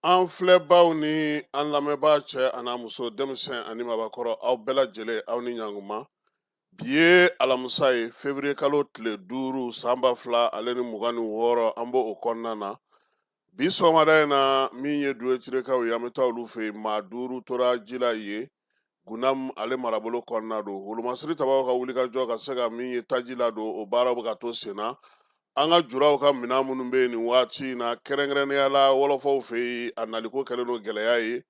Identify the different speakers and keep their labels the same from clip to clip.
Speaker 1: An filɛbaw ni an lamɛnbaa cɛ an'a muso, denmisɛn ani mabakɔrɔ, aw bɛɛ lajɛlen, aw ni ɲankuma. Bi ye alamisa ye, février kalo tile 5, san 2026, an b'o o kɔnɔna na. Bi sɔgɔmada in na, min ye Duwetirekaw ye, an bɛ taa olu fɛ yen. Maa 5 tora ji la yen, Gunam ale marabolo kɔnɔna don. Wolomasiri tabaw ka wulikajɔ ka se ka min ye taji ladon, o baaraw bɛ ka to sen na. An ka juraw ka minɛn minnu bɛ yen nin waati in na, kɛrɛnkɛrɛnnenya la wɔlɔfɔw fɛ yen, a naliko kɛlen don gɛlɛya ye.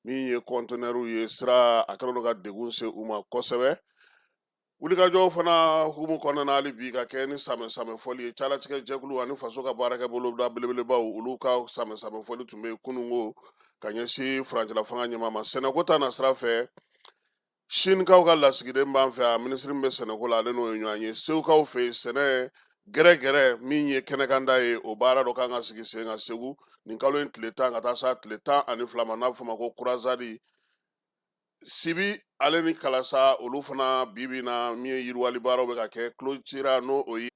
Speaker 1: Min ye kɔntenɛriw ye, sira a kɛlen don ka degun se u ma kosɛbɛ. Wulikajɔw fana hukumu kɔnɔna na, hali bi ka kɛ ni samɛ samɛ fɔli ye, calatigɛ jɛkulu ani faso ka baarakɛ boloda belebelebaw, olu ka samɛ samɛ fɔli tun bɛ yen kununko ka ɲɛsin furancɛla fanga ɲɛmaa ma. Sɛnɛko ta na sira fɛ, Sinikaw ka lasigiden b'an fɛ a minisiri min bɛ sɛnɛko la, ale n'o ye ɲɔgɔn ye. Segukaw fɛ yen, sɛnɛ gɛrɛgɛrɛ min ye kɛnɛkanda ye, o baara dɔ kan ka sigi sen kan Segu nin kalo in tile 10 ka taa se tile 12 ma, n'a bɛ f'o ma ko croisade. Sibi ale ni Kalasa, olu fana bi bi na, min ye yiriwali baaraw bɛ ka kɛ, clôture n'o o ye.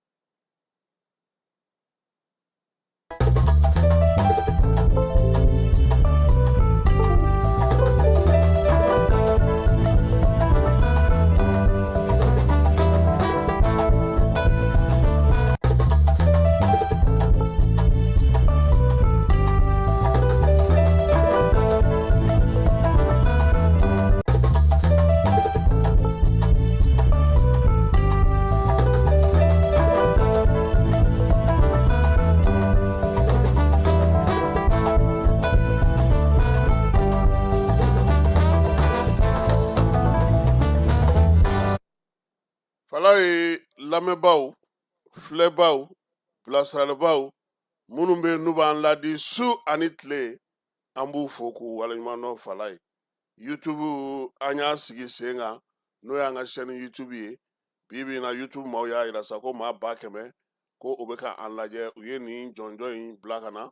Speaker 1: Falaye lamɛnbaaw, filɛbaaw, bilasiralibaaw minnu bɛ yen n'u b'an ladi su ani tile, an b'u fo k'u waleɲuman dɔn. Falaye YouTube, an y'a sigi sen kan, n'o y'an ka chaîne YouTube ye. Bi bi in na, YouTube maaw y'a yira sa ko maa 100,000 ko u bɛ ka an lajɛ. U ye nin jɔnjɔn in bila ka na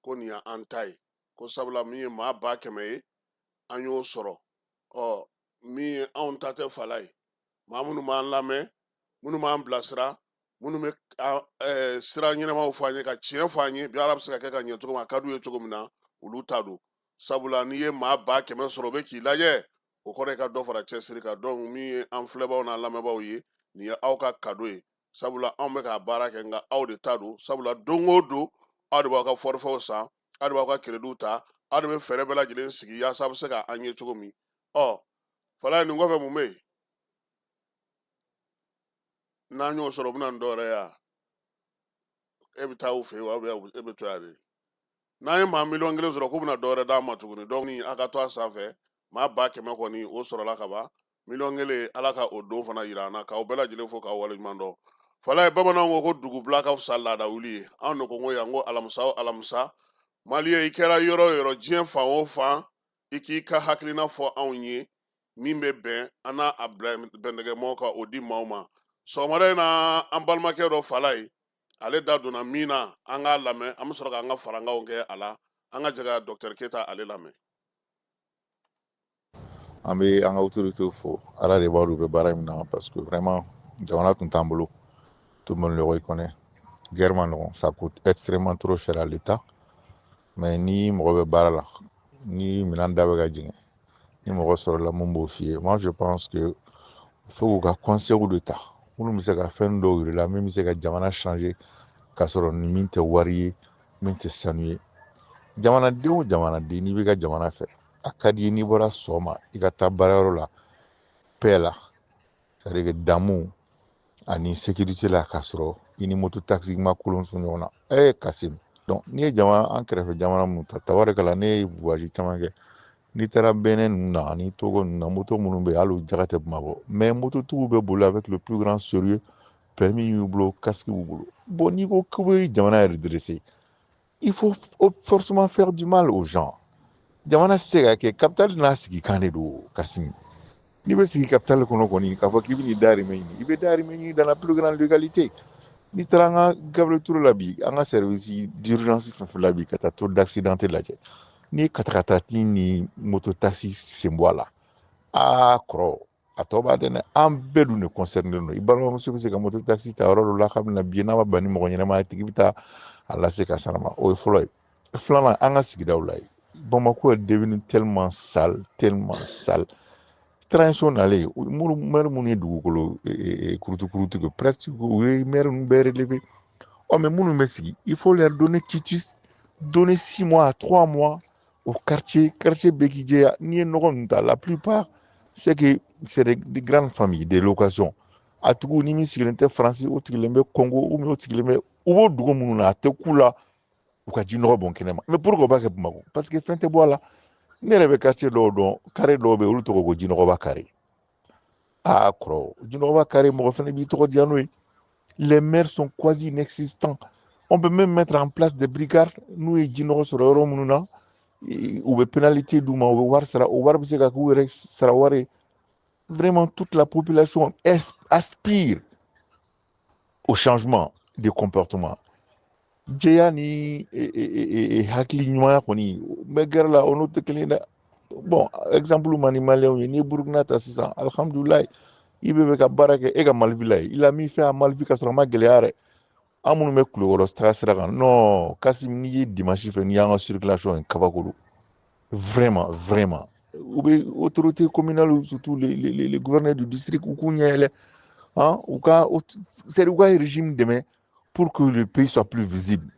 Speaker 1: ko nin y'an ta ye, ko sabula min ye maa 100,000 ye, an y'o sɔrɔ. Ɔ min ye anw ta tɛ Falaye, maa minnu b'an lamɛn, minnu b'an bilasira, minnu bɛ sira ɲɛnamaw fɔ an ye, ka tiɲɛ fɔ an ye, bi ala bɛ se ka kɛ ka ɲɛ cogo min, a ka d'u ye cogo min na, olu ta don. Sabula n'i ye maa 100,000 sɔrɔ, o bɛ k'i lajɛ, o kɔrɔ ye ka dɔ fara cɛsiri kan. Donc min ye an filɛbaaw n'an lamɛnbaaw ye, nin ye aw ka cadeau ye, sabula anw bɛ k'a baara kɛ, nka aw de ta don. Sabula don o don, aw de b'aw ka forfaitw san, aw de b'aw ka créditw ta, aw de bɛ fɛɛrɛ bɛɛ lajɛlen sigi yaasa a bɛ se ka an ye cogo min. Ɔ Falaye, nin kɔfɛ mun bɛ yen n'an y'o sɔrɔ, o bɛna nin dɔwɛrɛ ye wa? E bɛ taa u fɛ yen wa, e bɛ to yan de? N'an ye maa 1,000,000 sɔrɔ, k'u bɛna dɔwɛrɛ d'an ma tuguni. Donc ni a ka to a sanfɛ, maa 100,000 kɔni o sɔrɔla ka ban, 1,000,000, Ala ka o don fana yira an na. K'aw bɛɛ lajɛlen fo k'aw waleɲuman dɔn. Falaye, bamananw ko ko dugubila ka fisa laada wuli ye. Anw de ko ko yan ko alamisa o alamisa, maliyɛn, i kɛra yɔrɔ o yɔrɔ, diɲɛ fan o fan, i k'i ka hakilina fɔ anw ye min bɛ bɛn an n'a a bɛndɛgɛmɔgɔw ka o di maaw ma. Sɔgɔmada in na, an balimakɛ dɔ Falaye, ale da donna min na, an k'a lamɛn, an bɛ sɔrɔ k'an ka farankanw kɛ a la. An ka jɛ ka docteur Keyita ale lamɛn.
Speaker 2: An bɛ an ka autorités fo, Ala de b'a dɔn u bɛ baara min na, parce que vraiment jamana tun t'an bolo. Tout le monde le reconnaît, guerre ma nɔgɔn, ça coûte extrêmement trop cher à l'État. Mais ni mɔgɔ bɛ baara la, ni minɛn da bɛ ka jigin, ni mɔgɔ sɔrɔla mun b'o f'i ye, moi je pense que faut k'u ka conseil de ta minnu bɛ se ka fɛn dɔw yir'i la min bɛ se ka jamana changer, k'a sɔrɔ ni min tɛ wari ye, min tɛ sanu ye. Jamanaden o jamanaden, n'i b'i ka jamana fɛ, a ka di i ye n'i bɔra sɔgɔma i ka taa baarayɔrɔ la paix la, c'est à dire que damu ani sécurité la, k'a sɔrɔ i ni moto taxi ma kolon sɔn ɲɔgɔn na. Kasim, donc n'i ye jamana an kɛrɛfɛ jamana minnu ta, tabarikala, ne ye voyage caman kɛ. N'i taara Benin ninnu na ani Togo ninnu na, moto minnu bɛ yen, hali u jaga tɛ Bamakɔ, mais mototigiw bɛ boli avec le plus grand sérieux, permis y'u bolo, casque b'u bolo. Bon, n'i ko k'u bɛ jamana redresser, il faut forcément faire du mal aux gens? Jamana tɛ se ka kɛ capital n'a sigikan de don. Kasim, n'i bɛ sigi capital kɔnɔ kɔni, k'a fɔ k'i bɛ n'i dahirimɛ ɲini, i bɛ dahirimɛ ɲini dans la plus grande légalité. N'i taara an ka Gabriel Touré la bi, an ka service d'urgence fɛn fɛn la bi, ka taa taux d'accident lajɛ, n'i ye katakatati ni moto taxi sen bɔ a la, aa kɔrɔ, a tɔ b'a dɛn dɛ. An bɛɛ dun de concerné don. I balimamuso bɛ se ka moto taxi ta yɔrɔ dɔ la k'a bɛna bi, n'a ma ban ni mɔgɔ ɲɛnama ye, a tigi bɛ taa a lase ka sara ma. O ye fɔlɔ ye. Filanan, an ka sigidaw la yen, Bamako est devenu tellement sale, tellement sale. Transition nalen, minnu maire minnu ye dugukolo kurutu kurutu kɛ, presque u ye maire ninnu bɛɛ relever. Ɔ mais minnu bɛ sigi, il faut leur donner quitus, donner 6 mois à 3 mois au quartier, quartier bɛɛ k'i jɛya. N'i ye nɔgɔ ninnu ta, la plupart, c'est que c'est des grandes familles, des locations. A tigiw ni min sigilen tɛ Faransi, o sigilen bɛ Congo, ou bien o sigilen bɛ u b'o dugu minnu na, a tɛ k'u la u ka ji nɔgɔ bɔn kɛnɛ ma. Mais pourquoi u b'a kɛ Bamakɔ? Parce que fɛn tɛ bɔ a la. Ne yɛrɛ bɛ quartier dɔw dɔn, carré dɔw bɛ yen, olu tɔgɔ ko jinɔgɔba carré. Aa kɔrɔ, jinɔgɔba carré, mɔgɔ fɛnɛ b'i tɔgɔ diya n'o ye. Les maires sont quasi inexistants. On peut même mettre en place des brigades n'u ye jinɔgɔ sɔrɔ yɔrɔ minnu na, u bɛ pénalité d'u ma, u bɛ wari sara, o wari bɛ se ka k'u yɛrɛ sara wari ye. Vraiment, toute la population aspire au changement de comportement. Jɛya ni hakili ɲumanya kɔni n bɛ gɛrɛ la, o n'o tɛ kelen ye dɛ. Bon, exemple man di maliyɛnw ye. N'i ye Burukina ta sisan, alihamudulilayi, i bɛ ka baara kɛ e ka Mali la ye, il a mis fin à Mali ka sɔrɔ a ma gɛlɛya yɛrɛ. An minnu bɛ Kulukɔrɔ taga sira kan, non, Kasim, n'i ye dimanche fɛ, n'i y'an ka circulation ye, kabako don. Vraiment, vraiment, u bɛ autorité communale, surtout les gouverneurs du district, u k'u ɲɛ yɛlɛ, han, u ka, c'est u ka régime dɛmɛ pour que le pays soit plus visible.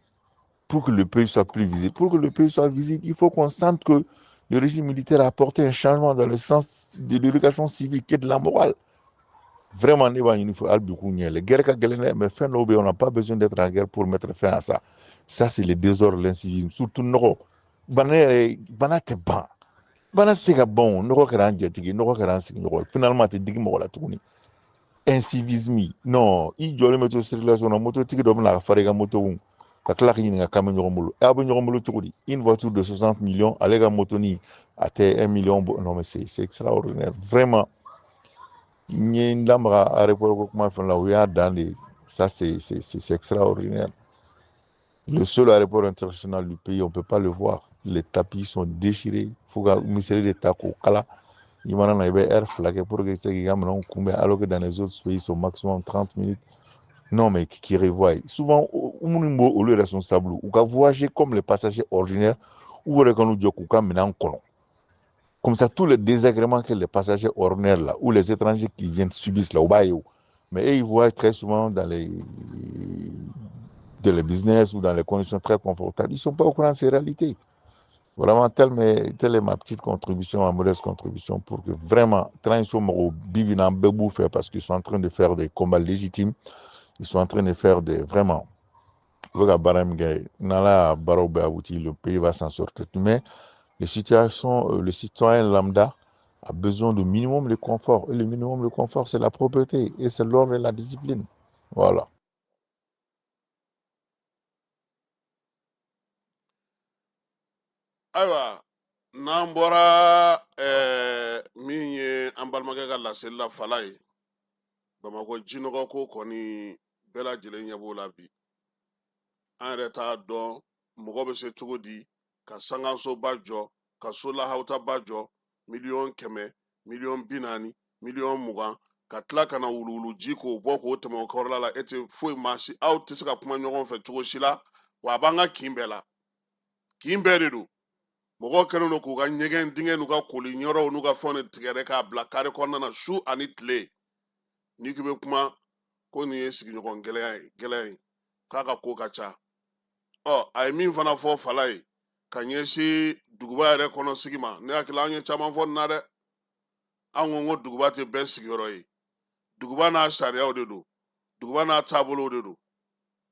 Speaker 2: Pour que le pays soit plus visible. Pour que le pays soit visible, il faut qu'on sente que le régime militaire a apporté un changement dans le sens de l'éducation civique et de la morale. Vraiment, ne b'a ɲini fɛ hali bi k'u ɲɛ yɛlɛ. Guerre ka gɛlɛn dɛ, mais fɛn dɔw bɛ yen, on n'a pas besoin d'être en guerre pour mettre fin à ça. Ça, c'est le désordre, l'incivisme, surtout nɔgɔ. Bana yɛrɛ, bana tɛ ban. Bana tɛ se ka ban o. Nɔgɔ kɛra an jatigi, nɔgɔ kɛra an sigiɲɔgɔn ye. Finalement, a tɛ digi mɔgɔ la tuguni. Incivisme, non, i jɔlen bɛ to circulation na, mototigi dɔ bɛna a fara i ka moto kun ka tila k'i ɲininka k'an bɛ ɲɔgɔn bolo. Aw bɛ ɲɔgɔn bolo cogo di? Une voiture de 60 millions, ale ka motoni a tɛ 1 million bɔ. Non, mais c'est extraordinaire. Vraiment, n ye n lamaga aéroport ko kuma fɛn la, o y'a dan de ye. Ça, c'est extraordinaire. Le seul aéroport international du pays, on peut pas le voir. Les tapis sont déchirés. Fo ka miseli de ta k'o kala. I mana na, i bɛ heure 2 kɛ pour que i se k'i ka minɛnw kunbɛn, alors que dans les autres pays, c'est au maximum 30 minutes. Non, mais qui revoient. Souvent, minnu b'o olu responsable, u ka voyager comme les passagers ordinaires, u yɛrɛ ka n'u jɔ k'u ka minɛn kɔnɔ. Comme ça, tous les désagréments que les passagers ordinaires là, ou les étrangers qui viennent subissent là, u b'a ye o. Mais eux, ils voyagent très souvent dans les business ou dans les conditions très confortables. Ils ne sont pas au courant de ces réalités. Vraiment, telle est ma petite contribution, ma modeste contribution pour que vraiment, transition mɔgɔw bi bi in na, an bɛɛ b'u fɛ parce qu'ils sont en train de faire des combats légitimes. Ils sont en train de faire des, vraiment, u bɛ ka baara min kɛ, n'Ala y'a baaraw bɛɛ abouti, le pays va s'en sortir. Mais les situations, le citoyen lambda a besoin du minimum de confort. Et le minimum de confort, c'est la propreté et c'est l'ordre et la discipline. Voilà.
Speaker 1: Ayiwa, n'an bɔra min ye an balimakɛ ka laseli la, fala ye Bamakɔ jinɔgɔ ko kɔni bɛɛ lajɛlen ɲɛ b'o la bi. An yɛrɛ t'a dɔn mɔgɔ bɛ se cogo di ka sankansoba jɔ, ka so lahawutaba jɔ, 100 million, 40 million, 20 million, ka tila ka na wuluwuluji k'o bɔ k'o tɛmɛ o kɔrɔla la. E tɛ foyi maa si, aw tɛ se ka kuma ɲɔgɔn fɛ cogo si la. Wa a b'an ka kin bɛɛ la, kin bɛɛ de don. Mɔgɔw kɛlen don k'u ka ɲɛgɛn dingɛ n'u ka koli yɔrɔw n'u ka fɛnw de tigɛ dɛ k'a bila kare kɔnɔna na su ani tile. N'i k'i bɛ kuma ko nin ye sigiɲɔgɔn gɛlɛya ye, gɛlɛya ye k'a ka ko ka ca. Ɔ a ye min fana fɔ fala ye ka ɲɛsin duguba yɛrɛ kɔnɔ sigi ma, ne hakili an ye caman fɔ nin na dɛ. An ko duguba tɛ bɛɛ sigiyɔrɔ ye, duguba n'a sariyaw de don, duguba n'a taabolow de don.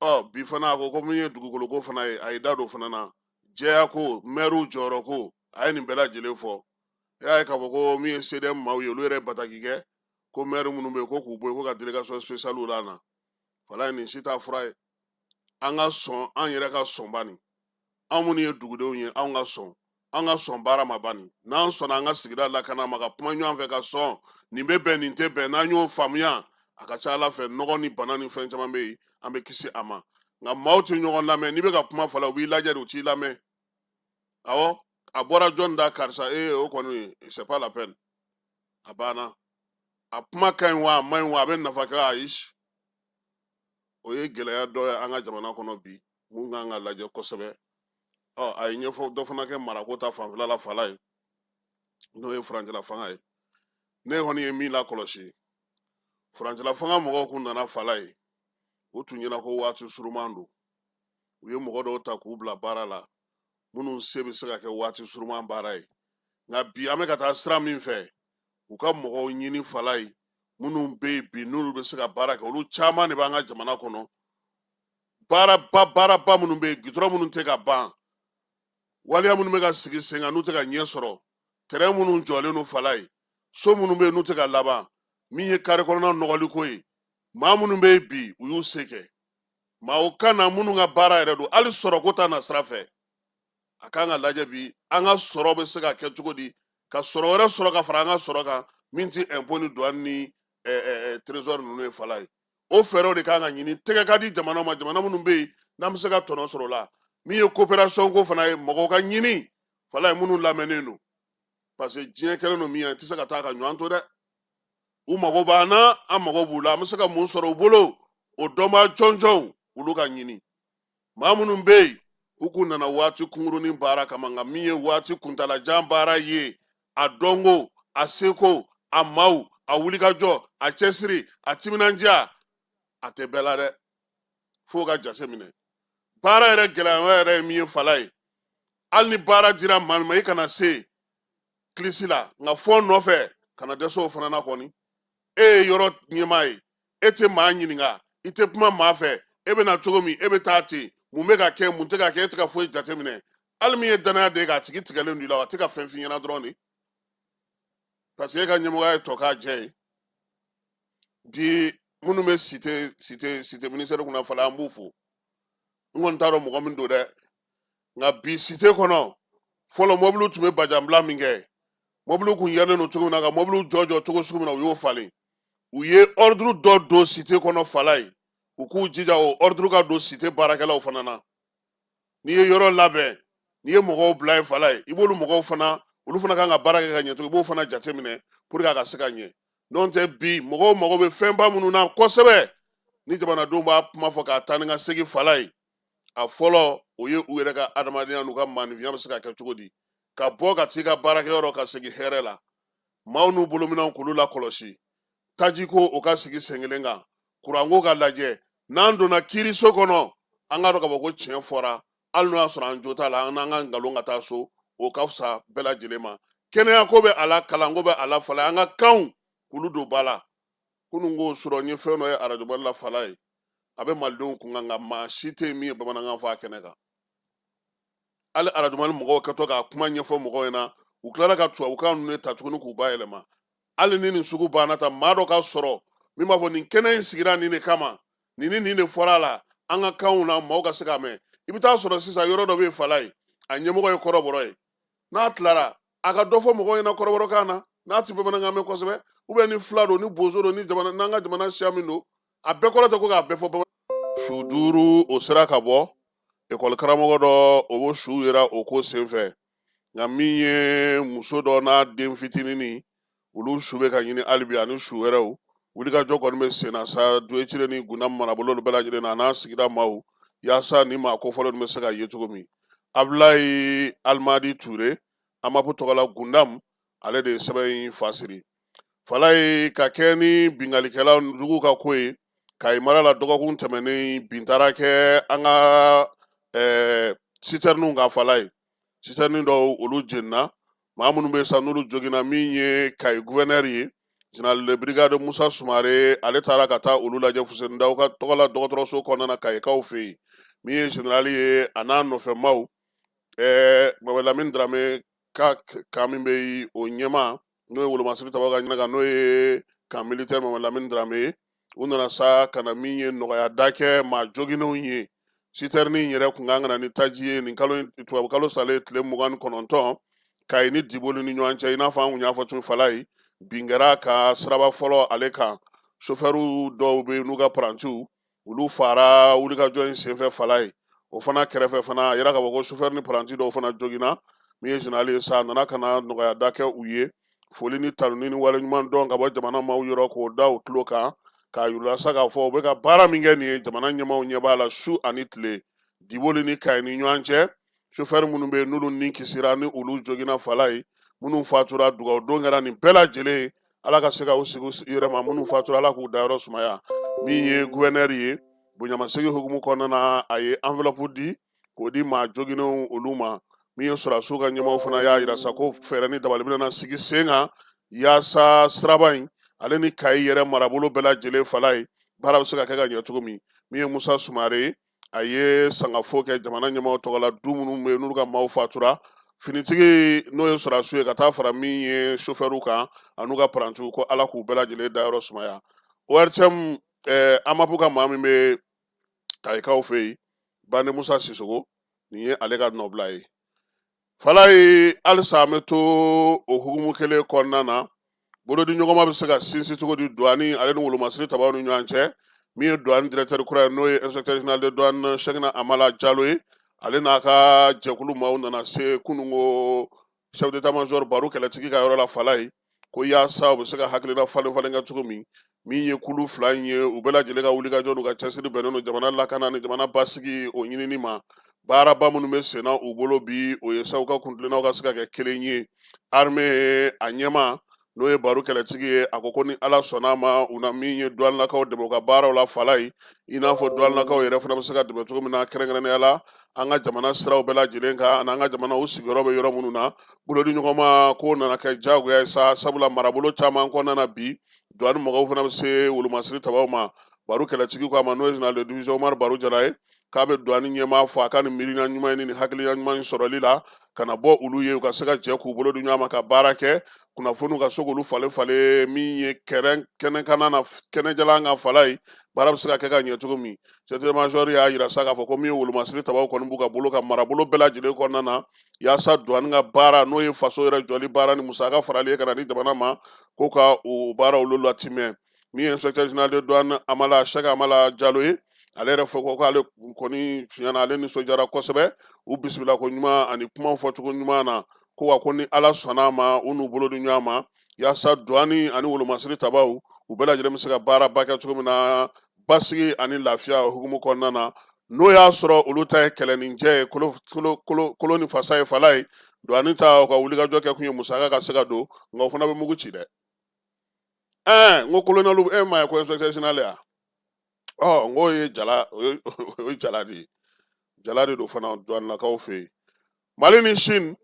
Speaker 1: Ɔ bi fana a ko ko min ye dugukolo ko fana ye, a ye da don fana na, jɛya ko, mɛriw jɔyɔrɔ ko, a ye nin bɛɛ lajɛlen fɔ. E y'a ye k'a fɔ ko min ye CDM maaw ye, olu yɛrɛ bataki kɛ ko mɛri minnu bɛ yen ko k'u bɔ yen, ko ka délégation spéciale la na. Fala ye nin si t'a fura ye. An ka sɔn an yɛrɛ ka sɔn bani, anw minnu ye dugudenw ye, anw ka sɔn, an ka sɔn baara ma bani. N'an sɔnna an ka sigida lakana ma, ka kuma ɲɔgɔn fɛ, ka sɔn nin bɛ bɛn, nin tɛ bɛn, n'an y'o faamuya, a ka ca Ala fɛ nɔgɔ ni bana ni fɛn caman bɛ yen, an bɛ kisi a ma. Nka maaw tɛ ɲɔgɔn lamɛn. N'i bɛ ka kuma fɔla, u b'i lajɛ de, u t'i lamɛn. Awɔ, a bɔra jɔn da, karisa, ee o kɔni c'est pas la peine, a banna. A kuma ka ɲi wa, a man ɲi wa, a bɛ nafa kɛ, ayi. O ye gɛlɛya dɔ ye an ka jamana kɔnɔ bi, mun kan ka lajɛ kosɛbɛ. Ɔ, a ye ɲɛfɔ dɔ fana kɛ marako ta fanfɛla la Falaye, n'o ye furancɛla fanga ye. Ne kɔni ye min lakɔlɔsi, furancɛla fanga mɔgɔw kun nana Falaye, u tun ɲɛna ko waati suruman don. U ye mɔgɔ dɔw ta k'u bila baara la minnu se bɛ se ka kɛ waati suruman baara ye. Nka bi an bɛ ka taa sira min fɛ, u ka mɔgɔw ɲini Falaye minnu bɛ yen bi n'olu bɛ se ka baara kɛ. Olu caman de b'an ka jamana kɔnɔ. Baaraba minnu bɛ yen, gitɔrɔn minnu tɛ ka ban, waleya minnu bɛ ka sigi sen kan n'u tɛ ka ɲɛ sɔrɔ, tɛrɛn minnu jɔlen don Falaye, so minnu bɛ yen n'u tɛ ka laban, min ye kare kɔnɔna nɔgɔliko ye, maa minnu bɛ yen bi, u y'u se kɛ. Maaw ka na minnu ka baara yɛrɛ don, hali sɔrɔko ta na sira fɛ, a kan ka lajɛ bi an ka sɔrɔ bɛ se ka kɛ cogo di ka sɔrɔ wɛrɛ sɔrɔ ka fara an ka sɔrɔ kan min tɛ impôt ni douane ni trésor ninnu ye Falaye. O fɛɛrɛw de kan ka ɲini. Tɛgɛ ka di jamana ma, jamana minnu bɛ yen n'an bɛ se ka tɔnɔ sɔrɔ o la. Min ye coopération ko fana ye, mɔgɔw ka ɲini Falaye minnu lamɛnnen don, parce que diɲɛ kɛlen don min ye, i tɛ se ka taa ka ɲɔgɔn to dɛ. U mago b'an na, an mago b'u la. An bɛ se ka mun sɔrɔ u bolo, o dɔnbaa jɔnjɔnw, olu ka ɲini. Maa minnu bɛ yen, u kun nana waati kunkurunin baara kama, nka min ye waati kuntalajan baara ye, a dɔnko, a seko, a maaw, a wulikajɔ, a cɛsiri, a timinandiya, a tɛ bɛɛ la dɛ. F'o ka jate minɛ. Baara yɛrɛ gɛlɛya yɛrɛ ye min ye Falaye, hali ni baara dira maa min ma, i kana se kilisi la, nka fɔ nɔfɛ kana dɛsɛ o fana na kɔni. E ye yɔrɔ ɲɛmaa ye, e tɛ maa ɲininka, i tɛ kuma maa fɛ, e bɛ na cogo min, e bɛ taa ten, mun bɛ ka kɛ, mun tɛ ka kɛ, e tɛ ka foyi jateminɛ. Hali min ye danaya de k'a tigi tigɛlen don i la, a tɛ ka fɛn f'i ɲɛna dɔrɔn de, parce que e ka ɲɛmɔgɔya ye tɔ k'a jɛ ye. Bi minnu bɛ cité ministère kunna Falaye, an b'u fo. N kɔni t'a dɔn mɔgɔ min don dɛ, nka bi cité kɔnɔ, fɔlɔ mɔbiliw tun bɛ bajanbila min kɛ, mɔbiliw kun yɛrɛlen don cogo min na, ka mɔbiliw jɔ jɔ cogo sugu min na, u y'o falen. U ye ordre dɔ don cité kɔnɔ Falaye, u k'u jija o ordre ka don cité baarakɛlaw fana na. N'i ye yɔrɔ labɛn, n'i ye mɔgɔw bila yen Falaye, i b'olu mɔgɔw fana, olu fana kan ka baara kɛ ka ɲɛ cogo, i b'o fana jateminɛ pour que a ka se ka ɲɛ. N'o tɛ, bi mɔgɔw mago bɛ fɛnba minnu na kosɛbɛ, ni jamanadenw b'a kuma fɔ k'a taa ni ka segin Falaye, a fɔlɔ o ye u yɛrɛ ka adamadenya n'u ka maanifinya bɛ se ka kɛ cogo di, ka bɔ ka t'i ka baarakɛyɔrɔ ka segin hɛrɛ la, maaw n'u bolominɛnw k'olu lakɔlɔsi, tajiko o ka sigi sen kelen kan, kuranko ka lajɛ. N'an donna kiiriso kɔnɔ, an k'a dɔn k'a fɔ ko tiɲɛ fɔra, hali n'o y'a sɔrɔ an jo t'a la, an n'an ka nkalon ka taa so, o ka fisa bɛɛ lajɛlen ma. Kɛnɛyako bɛ a la, kalanko bɛ a la Falaye, an ka kanw k'olu don ba la. Kunun ko sɔrɔ n ye fɛn dɔ ye arajo Mali la Falaye, a bɛ malidenw kun kan, nka maa si tɛ yen min ye bamanankan fɔ a kɛnɛ kan. Hali arajo Mali mɔgɔw kɛtɔ k'a kuma ɲɛfɔ mɔgɔw ɲɛna, u tilara ka tubabukan ninnu de ta tuguni k'u bayɛlɛma. Hali ni nin sugu banna ta, maa dɔ ka sɔrɔ min b'a fɔ nin kɛnɛ in sigira nin de kama, nin ni nin de fɔra a la an ka kanw na, maaw ka se k'a mɛn. I bɛ taa sɔrɔ sisan yɔrɔ dɔ bɛ yen Falaye, a ɲɛmɔgɔ ye kɔrɔbɔrɔ ye. N'a tilara, a ka dɔ fɔ mɔgɔw ɲɛna kɔrɔbɔrɔkan na, n'a ti bamanankan mɛn kosɛbɛ, ou bien ni fila don, ni bozo don, ni jamana n'an ka jamana siya min don, a bɛɛ kɔrɔ tɛ ko k'a bɛɛ fɔ bamanan. Su 5 o sera ka bɔ ekɔli karamɔgɔ dɔ, o b'o su yera o ko senfɛ. Nka min ye muso dɔ n'a den fitininin, olu su bɛ ka ɲini hali bi, ani su wɛrɛw. Wulikajɔ kɔni bɛ sen na sa Duwecire ni Gundam marabolo bɛɛ lajɛlen na, a n'a sigida maaw, yaasa ni maa kofɔlen bɛ se ka ye cogo min. Abulayi Alimadi Ture, AMAP tɔgɔ la Gundam, ale de ye sɛbɛn in fasiri Falaye ka kɛ ni binkalikɛla jugu ka ko ye Kayi mara la. Dɔgɔkun tɛmɛnen, bin taara kɛ an ka sitɛriniw kan Falaye. Sitɛrini dɔw, olu jenina. Maa minnu bɛ sa, n'olu joginna, min ye Kayi guvɛnɛri ye, général de brigade Musa Sumare, ale taara ka taa olu lajɛ Fuseni Daw ka tɔgɔ la dɔgɔtɔrɔso kɔnɔna na Kayikaw fɛ yen. Min ye général ye, a n'a nɔfɛmaw, Mamadu Lamini Darame ka camp min bɛ yen, o ɲɛmaa, n'o ye wolomasiri tabaga ka ɲɛna kan, n'o ye camp militaire Mamadu Lamini Darame ye, u nana sa ka na min ye nɔgɔya da kɛ maa joginnenw ye. Sitɛrini in yɛrɛ kun kan ka na ni taji ye nin kalo, tubabu kalo salen tile 29, Kayi ni Diboli ni ɲɔgɔn cɛ. I n'a fɔ an kun y'a fɔ tun Falaye, bin kɛra ka siraba fɔlɔ ale kan. Sofɛriw dɔw bɛ yen n'u ka parantiw, olu fara wulikajɔ in senfɛ Falaye. O fana kɛrɛfɛ fana, a yira k'a fɔ ko sofɛri ni paranti dɔw fana joginna. Min ye général ye sa, a nana ka na nɔgɔya da kɛ u ye, foli ni tanuni ni waleɲuman dɔn ka bɔ jamana maaw yɔrɔ k'o da u tulo kan, k'a yir'u la sa k'a fɔ u bɛ ka baara min kɛ nin ye, jamana ɲɛmaaw ɲɛ b'a la su ani tile. Diboli ni Kayi ni ɲɔgɔn cɛ, Sofɛri minnu bɛ yen n'olu ni kisira, ni olu joginna Falayi, minnu fatura, dugawu don kɛra nin bɛɛ lajɛlen ye, Ala ka se ka u sigi u yɛrɛ ma. Minnu fatura, Ala k'u dayɔrɔ sumaya. Min ye guvɛnɛri ye, bonyamasegin hukumu kɔnɔna na, a ye enveloppe di k'o di maa joginnenw olu ma. Min ye sɔrɔdasiw ka ɲɛmaaw fana y'a yira sa ko fɛɛrɛ ni dabali bɛna sigi sen kan yaasa siraba in ale ni Kayi yɛrɛ marabolo bɛɛ lajɛlen, Falayi, baara bɛ se ka kɛ ka ɲɛ cogo min. Min ye Musa Sumare ye, a ye sangafo kɛ jamana ɲɛmaaw tɔgɔ la, du minnu bɛ yen n'olu ka maaw fatura, finitigi n'o ye sɔrɔdasiw ye, ka taa fara min ye sofɛriw kan an'u ka parantiw, ko Ala k'u bɛɛ lajɛlen dayɔrɔ sumaya. ORTM AMAP ka maa min bɛ Kayikaw fɛ yen, Bande Musa Sisogo, nin ye ale ka nɔbila ye. Falayi, halisa an bɛ to o hukumu kelen kɔnɔna na. Bolodi ɲɔgɔnma bɛ se ka sinsin cogo di duwani ale ni wolomasiri tabaw ni ɲɔgɔn cɛ? Min ye duwani directeur kura ye, n'o ye inspecteur général de douane Sɛkina Amala Jalo ye, ale n'a ka jɛkulu maaw nana se kununko chef d'état major Baru Kɛlɛtigi ka yɔrɔ la Falayi, ko yaasa u bɛ se ka hakilina falen falen kɛ cogo min. Min ye kulu fila in ye, u bɛɛ lajɛlen ka wulikajɔ n'u ka cɛsiri bɛnnen don jamana lakana ni jamana basigi o ɲinini ma. Baaraba minnu bɛ senna u bolo bi, o ye sa u ka kuntilennaw ka se ka kɛ kelen ye. Armée a ɲɛmaa, n'o ye Baru Kɛlɛtigi ye, a ko ko ni Ala sɔnna a ma, u na min ye duwanilakaw dɛmɛ u ka baaraw la Falayi, i n'a fɔ duwanilakaw yɛrɛ fana bɛ se ka dɛmɛ cogo min na, kɛrɛnkɛrɛnnenya la an ka jamana siraw bɛɛ lajɛlen kan ani an ka jamana u sigiyɔrɔ bɛ yɔrɔ minnu na. Bolodi ɲɔgɔnma ko nana kɛ diyagoya ye sa, sabula marabolo caman kɔnɔna na bi, duwani mɔgɔw fana bɛ se wolomasiri tabaw ma. Baru Kɛlɛtigi ko a ma, n'o ye général de division Umaru Baru Jara ye, k'a bɛ duwani ɲɛmaa fo a ka nin miirina ɲuman ye ni hakilina ɲuman in sɔrɔli la ka na bɔ olu ye, u ka se ka jɛ k'u bolo di ɲɔgɔn ma ka baara kɛ, kunnafoniw ka se k'olu falen falen. Min ye kɛrɛn kɛnɛkanna na, kɛnɛjalan kan Falayi, baara bɛ se ka kɛ ka ɲɛ cogo min. Chef d'état major y'a yira sa k'a fɔ ko min ye wolomasiri tabaw kɔni b'u ka bolo ka marabolo bɛɛ lajɛlen kɔnɔna na, yaasa duwani ka baara, n'o ye faso yɛrɛ jɔli baara ni musaka farali ye ka na di jamana ma, ko ka o baara olu latimɛ. Min ye inspecteur général de douane Amala Sɛki Amala Jalo ye, ale yɛrɛ fɔ ko k'ale kɔni tiɲɛ na, ale nisɔndiyara kosɛbɛ u bisimila ko ɲuman ani kumaw fɔcogo ɲuman na, ko wa ko ni Ala sɔnna a ma, u n'u bolo di ɲɔgɔn ma yaasa duwani ani wolomasiri tabaw u bɛɛ lajɛlen bɛ se ka baaraba kɛ cogo min na basigi ani lafiya hukumu kɔnɔna na. N'o y'a sɔrɔ olu ta ye kɛlɛninjɛ ye, kolo kolo kolo kolo ni fasa ye Falayi, duwani ta, u ka wulikajɔ kɛ kun ye musaka ka se ka don, nka o fana bɛ mugu ci dɛ. N ko kolonɛliw, e ma ye ko inspecteur général ya, ɔ n k'o ye jala, o ye jala de ye, jala de don fana duwanilakaw fɛ yen. Mali ni Chine,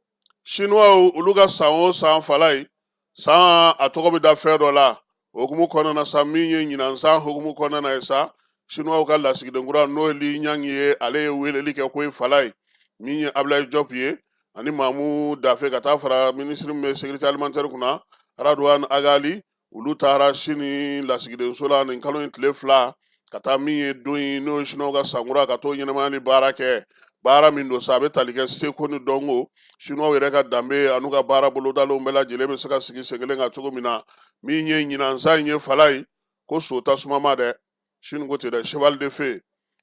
Speaker 1: Chinois olu ka san o san Falayi, san a tɔgɔ bɛ da fɛn dɔ la. O hukumu kɔnɔna na sa, min ye ɲinan san hukumu kɔnɔna na ye sa, Chinois ka lasigiden kura, n'o ye Li Ɲang ye, ale ye weleli kɛ ko ye Falayi, min ye Ablaye Diop ye ani Mamu Dafe, ka taa fara minisiri min bɛ sécurité alimentaire kunna, Radouane Agali, olu taara Sini lasigidenso la nin kalo in tile 2, ka taa min ye don in, n'o ye Siniwaw ka sankura, ka t'o ɲɛnamayali baara kɛ. Baara min don sa, a bɛ tali kɛ seko ni dɔnko, Siniwaw yɛrɛ ka danbe an'u ka baara bolodalenw bɛɛ lajɛlen bɛ se ka sigi sen kelen kan cogo min na. Min ye ɲinan san in ye Falayi, ko so tasuma ma dɛ, Sini ko ten dɛ, cheval de feu,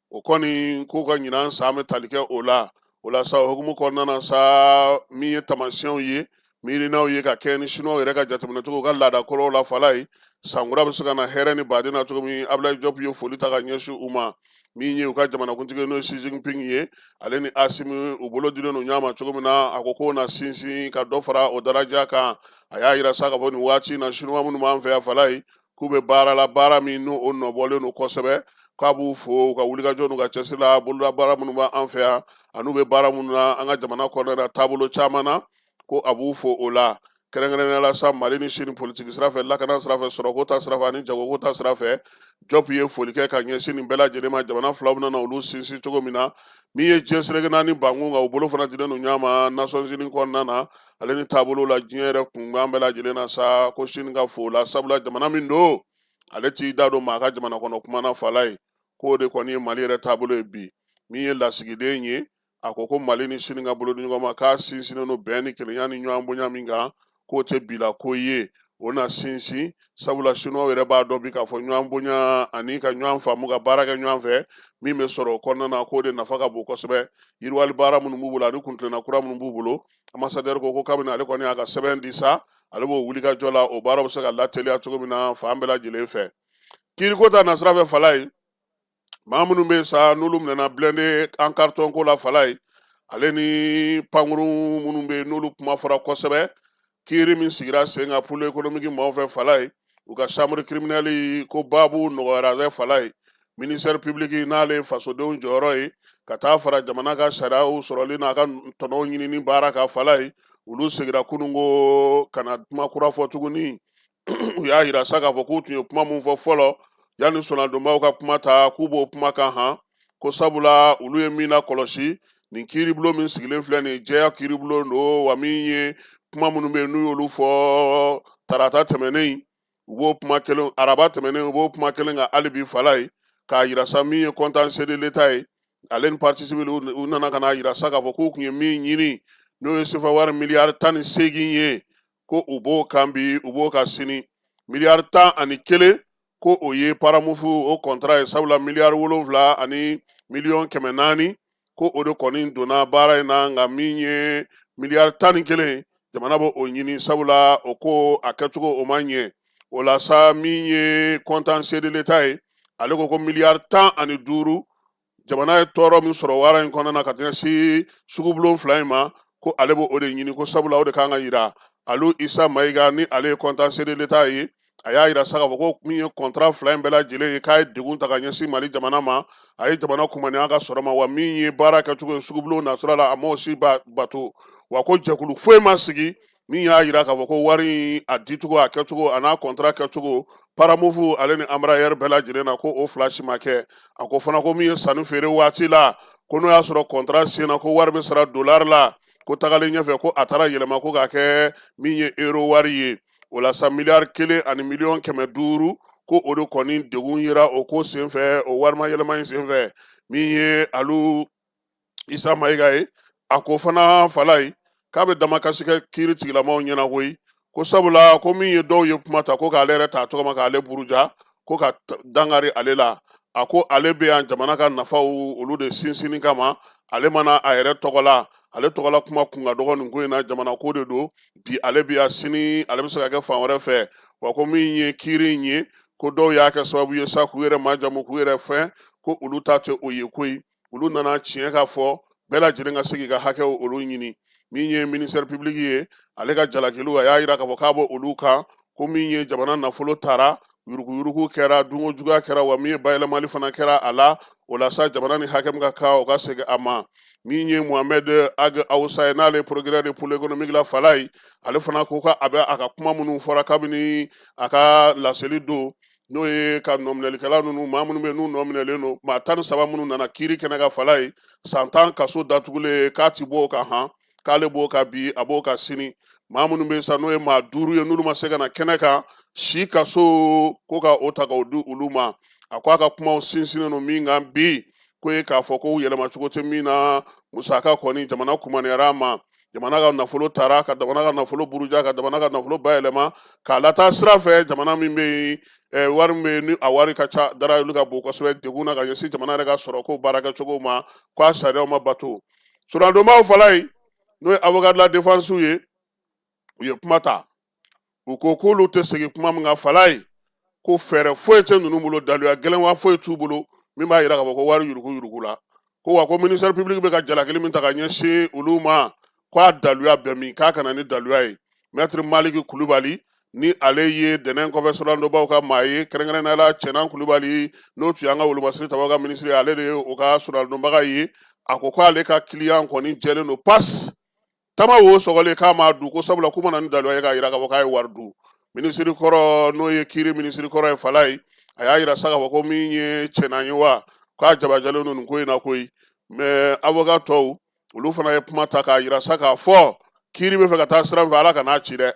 Speaker 1: o kɔni k'u ka ɲinan san bɛ tali kɛ o la. O la sa, o hukumu kɔnɔna na sa, min ye tamasiyɛnw ye, miirinaw ye ka kɛ ni Siniwaw yɛrɛ ka jateminɛ cogo, ka laada kɔrɔw la Falayi, sankura bɛ se ka na hɛrɛ ni baden na cogo min. Ablaye Diop ye foli ta ka ɲɛsin u ma. Min ye u ka jamanakuntigi, n'o ye Xi Jinping ye, ale ni Asimi, u bolo dilen don ɲɔgɔn ma cogo min na, a ko k'o na sinsin ka dɔ fara o daraja kan. A y'a yira sa k'a fɔ nin waati in na, Siniwa minnu b'an fɛ yan Falayi, k'u bɛ baara la, baara min n'o o nɔbɔlen don kosɛbɛ, k'a b'u fo u ka wulikajɔ n'u ka cɛsiri la, boloda baara minnu b'an fɛ yan an'u bɛ baara minnu na an ka jamana kɔnɔna na taabolo caman na, ko a b'u fo o la. Kɛrɛnkɛrɛnnenya la sa, Mali ni Sini politiki sira fɛ, lakana sira fɛ, sɔrɔko ta sira fɛ ani jagoko ta sira fɛ, Diop ye foli kɛ ka ɲɛsin nin bɛɛ lajɛlen ma, jamana filaw bɛna na olu sinsin cogo min na. Min ye diɲɛ seleke naani bankun kan, u bolo fana dilen don ɲɔgɔn ma Nations Unies kɔnɔna na, ale ni taabolo la diɲɛ yɛrɛ kunkan bɛɛ lajɛlen na sa, ko Sini ka fo la, sabula jamana min don, ale t'i da don maa ka jamana kɔnɔ kuma na Falayi, k'o de kɔni ye Mali yɛrɛ taabolo ye bi. Min ye lasigiden ye, a ko ko Mali ni Sini ka bolo di ɲɔgɔn ma, k'a sinsinnen don bɛn ni kelenya ni ɲɔgɔn bonya min kan, k'o tɛ bila ko ye, o na sinsin, sabula Siniwaw yɛrɛ b'a dɔn bi k'a fɔ ɲɔgɔn bonya ani ka ɲɔgɔn faamu ka baara kɛ ɲɔgɔn fɛ, min bɛ sɔrɔ o kɔnɔna na, k'o de nafa ka bon kosɛbɛ. Yiriwali baara minnu b'u bolo ani kuntilenna kura minnu b'u bolo, ambassadeur ko ko kabini ale kɔni y'a ka sɛbɛn di sa, ale b'o wulikajɔ la, o baara bɛ se ka lateliya cogo min na fan bɛɛ lajɛlen fɛ. Kiiriko ta nasira fɛ Falayi, maa minnu bɛ sa n'olu minɛna blindé en carton ko la Falayi, Ale ni pankurun minnu bɛ yen, n'olu kuma fɔra kosɛbɛ, kiiri min sigira sen kan pôle économique maaw fɛ, Falaye, u ka chambre criminelle ko baabu nɔgɔyara dɛ. Falaye, ministère public n'ale ye fasodenw jɔyɔrɔ ye ka taa fara jamana ka sariyaw sɔrɔli n'a ka tɔnɔw ɲinini baara kan, Falaye, olu segira kununko ka na kuma kura fɔ tuguni. U y'a yira sa k'a fɔ k'u tun ye kuma mun fɔ fɔlɔ yanni soladonbaw ka kuma ta, k'u b'o kuma kan han, ko sabula olu ye min lakɔlɔsi, nin kiiribulon min sigilen filɛ nin ye, jɛya kiiribulon don wa. Min ye kuma minnu bɛ yen, n'u y'olu fɔ tarata tɛmɛnen, u b'o kuma kelen, araba tɛmɛnen, u b'o kuma kelen kan hali bi, Falaye, k'a yira sa min ye contentieux de l'État ye, ale ni partie civile, u nana ka n'a yira sa k'a fɔ k'u tun ye min ɲini, n'o ye sefa wari miliyari 18 ye, ko u b'o kan bi, u b'o kan sini. Miliyari 11, ko o ye Paramouv o contrat ye, sabula miliyari 7 ani miliyɔn 400, ko o de kɔni donna baara in na. Nka min ye miliyari 11, jamana b'o o ɲini, sabula o ko a kɛcogo o ma ɲɛ. O la sa, min ye contentieux de l'État ye, ale ko ko miliyari 15, jamana ye tɔɔrɔ min sɔrɔ wara in kɔnɔna na ka ɲɛsin sugubulon fila in ma, ko ale b'o o de ɲini, ko sabula o de kan ka yira. Alu Isa Mayiga, ni ale ye contentieux de l'État ye, a y'a yira sa k'a fɔ ko min ye contrat fila in bɛɛ lajɛlen ye, k'a ye degun ta ka ɲɛsin Mali jamana ma, a ye jamana kumaniya ka sɔrɔ ma wa. Min ye baara kɛcogo ye sugubulon nasira la, a m'o si bato wa. Ko jɛkulu foyi ma sigi min y'a yira k'a fɔ ko wari in a dicogo, a kɛcogo, a n'a contrat kɛcogo Paramouv ale ni Embraer bɛɛ lajɛlen na, ko o fila si ma kɛ. A ko fana ko min ye sanni feere waati la, ko n'o y'a sɔrɔ contrat senna, ko wari bɛ sara dolari la, ko tagalen ɲɛfɛ, ko a taara yɛlɛma ko k'a kɛ min ye euro wari ye. O la sa, miliyari 1 ani miliyɔn 500, ko o de kɔni degun yera o ko senfɛ, o warima yɛlɛma in senfɛ. Min ye Alu Isa Mayiga ye, a ko fana, Falaye, k'a bɛ damakasi kɛ kiiri tigilamaw ɲɛna koyi, ko sabula ko min ye dɔw ye kuma ta ko k'ale yɛrɛ ta tɔgɔ ma, k'ale buruja, ko ka dankari ale la. A ko ale bɛ yan jamana ka nafaw olu de sinsinni kama, ale mana a yɛrɛ tɔgɔ la, ale tɔgɔla kuma kun ka dɔgɔ nin ko in na. Jamana ko de don, bi ale bɛ yan, sini ale bɛ se ka kɛ fan wɛrɛ fɛ wa. Ko min ye kiiri in ye, ko dɔw y'a kɛ sababu ye sa k'u yɛrɛ majamu, k'u yɛrɛ fɛn, ko olu ta tɛ o ye koyi. Olu nana tiɲɛ ka fɔ, bɛɛ lajɛlen ka se k'i ka hakɛw olu ɲini. Min ye ministère public ye, ale ka jalakiliw, a y'a yira k'a fɔ k'a bɔ olu kan, ko min ye jamana nafolo taara, yuruguyurugu kɛra, dunko juguya kɛra wa, min ye bayɛlɛmali fana kɛra a la. O la sa, jamana ni hakɛ min ka kan, o ka segin a ma. Min ye Mohamed Ag Awusa ye, n'ale ye procureur de pôle économique la, Falaye, ale fana ko ka a bɛ a ka kuma minnu fɔra kabini a ka laseli don, n'o ye ka nɔminɛlikɛla ninnu, maa minnu bɛ n'u nɔminɛlen don, maa 13 minnu nana kiiri kɛnɛ kan, Falaye, san 10 kaso datugulen, k'a ti bɔ o kan han, k'ale b'o kan bi, a b'o kan sini. Maa minnu bɛ sa, n'o ye maa duuru ye, n'olu ma se ka na kɛnɛ kan, si kaso, ko ka o ta k'o di olu ma. A ko a ka kumaw sinsinnen don min kan bi, ko ye k'a fɔ ko yɛlɛmacogo tɛ min na, musaka kɔni jamana kumaniyara a ma, jamana ka nafolo tara, ka jamana ka nafolo buruja, ka jamana ka nafolo bayɛlɛma k'a lataa sira fɛ, jamana min bɛ yen, wari min bɛ yen ni a wari ka ca, darayoli ka bon kosɛbɛ, degun na ka ɲɛsin jamana yɛrɛ ka sɔrɔ ko baarakɛcogo ma, ko a sariyaw ma bato. Soladonbaw, Falaye, n'o ye avocat de la défense ye, u ye kuma ta. U ko k'olu tɛ segin kuma min kan, Falaye, ko fɛɛrɛ foyi tɛ ninnu bolo, daluya gɛlɛn wa foyi t'u bolo min b'a yira k'a fɔ ko wari yurugu yurugu la. Ko wa, ko ministère public bɛ ka jalakili min ta ka ɲɛsin olu ma, ko a daluya bɛ min, k'a ka na ni daluya ye. Maître Maliki Kulubali, ni ale ye dɛnɛn kɔfɛ solandonbaw ka maa ye, kɛrɛnkɛrɛnnenya la Cɛnan Kulubali, n'o tun y'an ka wolomasiri tabaw ka minisiri ye, ale de ye o ka solandonbaga ye, a ko k'ale ka client kɔni jɛlen don pas tama wo sɔgɔlen, k'a m'a dun, ko sabula k'u ma na ni daluya ye k'a yira k'a fɔ k'a ye wari dun. Minisiri kɔrɔ, n'o ye kiiri minisiri kɔrɔ ye, Falaye, a y'a yira sa k'a fɔ ko min ye Cɛnan ye wa, k'a jabajalen don nin ko in na koyi. Mais avocat tɔw, olu fana ye kuma ta k'a yira sa k'a fɔ kiiri bɛ fɛ ka taa sira min fɛ, Ala kan'a ci dɛ,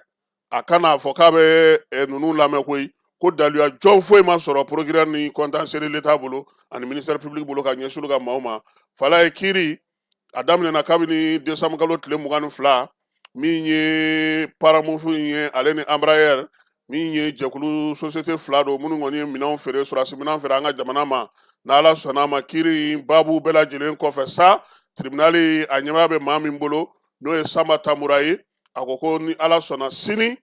Speaker 1: a kan'a fɔ k'a bɛ ninnu lamɛn koyi. Ko daluya jɔn foyi ma sɔrɔ procureur ni contentieux de l'État bolo ani ministère public bolo ka ɲɛsin olu ka maaw ma. Falaye, kiiri a daminɛna kabini décembre kalo tile 22. Min ye Paramouv ye, ale ni Embraer, min ye jɛkulu société fila don minnu kɔni ye minɛnw feere, sɔrɔdasi minɛn feere an ka jamana ma. N'Ala sɔnna a ma, kiiri in baabu bɛɛ lajɛlen kɔfɛ sa, tribunal a ɲɛmaa bɛ maa min bolo, n'o ye Sanba Tamura ye, a ko ko ni Ala sɔnna sini,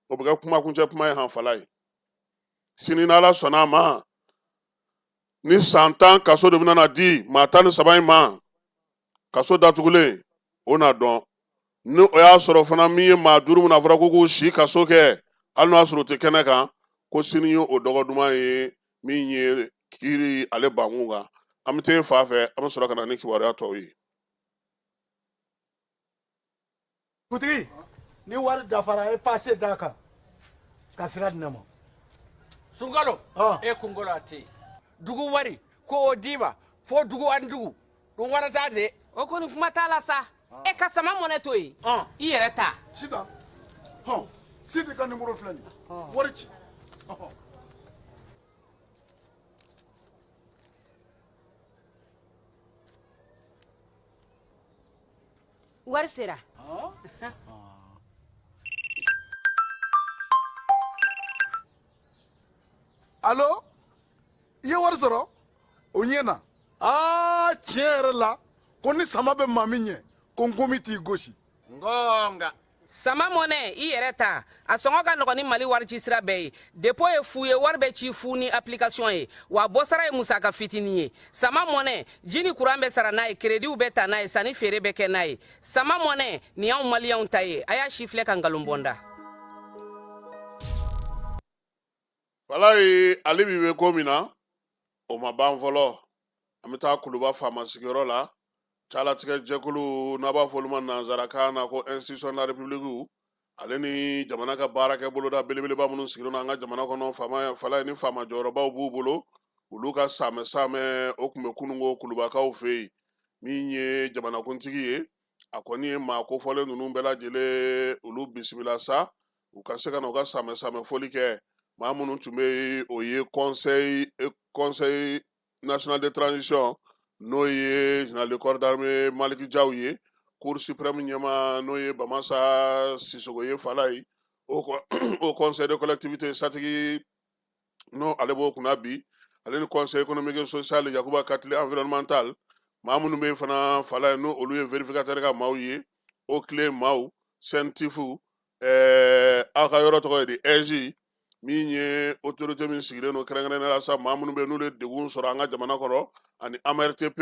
Speaker 1: o bɛ kɛ kumakuncɛ kuma ye han. Falaye, sini n'Ala sɔnna a ma, ni san 10 kaso de bɛna di maa 13 in ma. Kaso datugulen o na dɔn ni o y'a sɔrɔ fana min ye maa duuru min a fɔra ko k'u si kaso kɛ, hali n'o y'a sɔrɔ u tɛ kɛnɛ kan, ko sini ye o dɔgɔ duman ye min ye kiiri ale bankun kan. An bɛ taa fa fɛ, an bɛ sɔrɔ ka na ni kibaruya tɔw ye.
Speaker 3: Dugutigi, ni wari dafara, e pase d'a kan ka sira di ne ma.
Speaker 4: Sunkalo, e kunkolo a tɛ yen. Dugu wari ko o d'i ma fo dugu ani dugu dun wara t'a de.
Speaker 5: O kɔni, kuma t'a la sa. E ka sama mɔnɛ to yen, i yɛrɛ ta.
Speaker 3: Sitan, hɔn, Sidi ka nimoro filɛ nin ye, wari ci.
Speaker 5: Wari sera.
Speaker 3: Alo, i ye wari sɔrɔ, o ɲɛna. Aa, tiɲɛ yɛrɛ la, ko ni sama bɛ maa min ɲɛ, ko nkomi t'i gosi.
Speaker 4: Ngonga.
Speaker 5: Sama mɔnɛ, i yɛrɛ ta, a sɔngɔ ka nɔgɔn ni Mali wari ci sira bɛɛ ye. Dépôt ye fu ye, wari bɛ ci fu ni application ye, wa bɔsara ye musaka fitinin ye. Sama mɔnɛ, ji ni kuran bɛ sara n'a ye, kerediw bɛ ta n'a ye, sanni feere bɛ kɛ n'a ye. Sama mɔnɛ nin y'anw Maliyɛnw ta ye. A y'a si filɛ ka nkalon bɔ n da.
Speaker 1: Walayi, ale bi bɛ ko min na, o ma ban fɔlɔ. An bɛ taa Kuluba faama sigiyɔrɔ la. Calatigɛ jɛkulu n'a b'a fɔ olu ma nanzarakan na ko institution de la république, ale ni jamana ka baarakɛ boloda belebeleba minnu sigilen don an ka jamana kɔnɔ, faama fala ni faama jɔyɔrɔbaw b'u bolo, olu ka saamɛ saamɛ o tun bɛ kununko Kulubakaw fɛ yen. Min ye jamanakuntigi ye, a kɔni ye maa kofɔlen ninnu bɛɛ lajɛlen olu bisimila sa, u ka se ka na u ka saamɛ saamɛ foli kɛ. Maa minnu tun bɛ yen, o ye conseil national de transition, n'o ye général de corps d'armée Maliki Jaw ye, cour suprême ɲɛmaa, n'o ye Bamasa Sisogo ye Falayi, o conseil de collectivité Satigi, n'o ale b'o kunna bi, ale ni conseil économique et social Yakuba Katile environnemental. Maa minnu bɛ yen fana Falayi, n'o olu ye vérificateur ka maaw ye, o tile maaw CENTIF, aw ka yɔrɔ tɔgɔ ye di, AIGE, min ye autorité min sigilen don kɛrɛnkɛrɛnnenya la sa, maa minnu bɛ yen n'olu ye degun sɔrɔ an ka jamana kɔnɔ, ani AMRTP,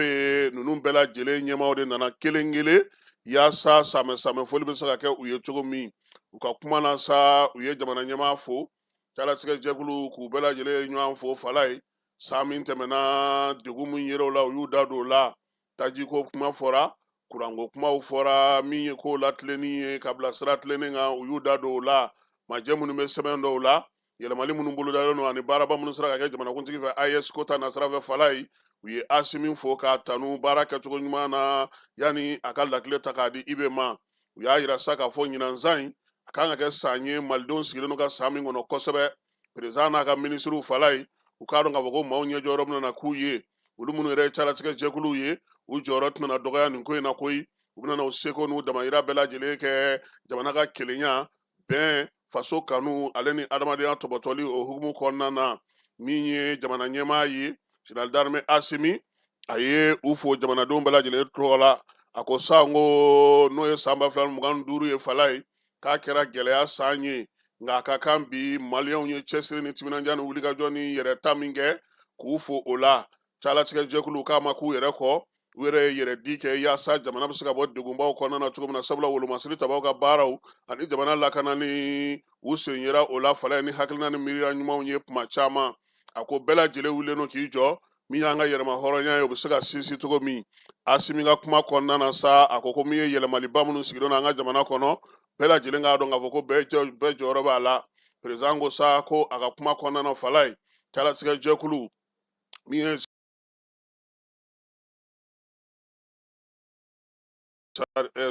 Speaker 1: ninnu bɛɛ lajɛlen ɲɛmaaw de nana kelen kelen yaasa samɛ samɛ foli bɛ se ka kɛ u ye cogo min. U ka kuma na sa, u ye jamana ɲɛmaa fo, calatigɛ jɛkulu k'u bɛɛ lajɛlen ɲɔgɔn fo Falayi. San min tɛmɛna, degun min yer'o la, u y'u da don o la. Tajiko kuma fɔra, kuranko kumaw fɔra, min ye ko latilenni ye ka bila sira tilennen kan, u y'u da don o la. Majɛ minnu bɛ sɛbɛn dɔw la, yɛlɛmali minnu bolodalen don, ani baaraba minnu sera ka kɛ jamanakuntigi fɛ AES ko ta nasira fɛ Falayi, u ye Asimi fo k'a tanu baara kɛcogo ɲuman na yanni a ka lakile ta k'a di IB ma. U y'a yira sa k'a fɔ ɲinan san in, a kan ka kɛ san ye malidenw sigilen don ka san min kɔnɔ kosɛbɛ. Président n'a ka minisiriw Falayi, u k'a dɔn k'a fɔ ko maaw ɲɛjɔyɔrɔ bɛna na k'u ye. Olu minnu yɛrɛ ye calatigɛ jɛkuluw ye, u jɔyɔrɔ tɛna na dɔgɔya nin ko in na koyi. U bɛna na u seko n'u damayira bɛɛ lajɛlen kɛ jamana ka kelenya, bɛn, faso kanu, ale ni adamadenya tɔbɔtɔli o hukumu kɔnɔna na. Min ye jamana ɲɛmaa ye, général d'armée Asimi, a ye u fo jamanadenw bɛɛ lajɛlen tɔgɔ la. A ko san ko n'o ye san 2025 ye Falayi, k'a kɛra gɛlɛya san ye, nka a ka kan bi maliyɛnw ye cɛsiri ni timinandiya ni wulikajɔ ni yɛrɛ ta min kɛ, k'u fo o la. Calatigɛ jɛkulu k'a ma k'u yɛrɛ kɔ, u yɛrɛ ye yɛrɛ di kɛ yaasa jamana bɛ se ka bɔ degunbaw kɔnɔna na cogo min na, sabula wolomasiri tabaw ka baaraw ani jamana lakanani, u sen yera o la Falayi ni hakilina ni miiriya ɲumanw ye kuma caman. A ko bɛɛ lajɛlen wulilen don k'i jɔ min y'an ka yɛrɛma hɔrɔnya ye, o bɛ se ka sinsin cogo min. Asimi ka kuma kɔnɔna na sa, a ko ko min ye yɛlɛmaliba minnu sigilen don an ka jamana kɔnɔ, bɛɛ lajɛlen k'a dɔn k'a fɔ ko bɛɛ jɔyɔrɔ b'a la. Président ko sa ko a ka kuma kɔnɔna na Falayi, calatigɛ jɛkulu min ye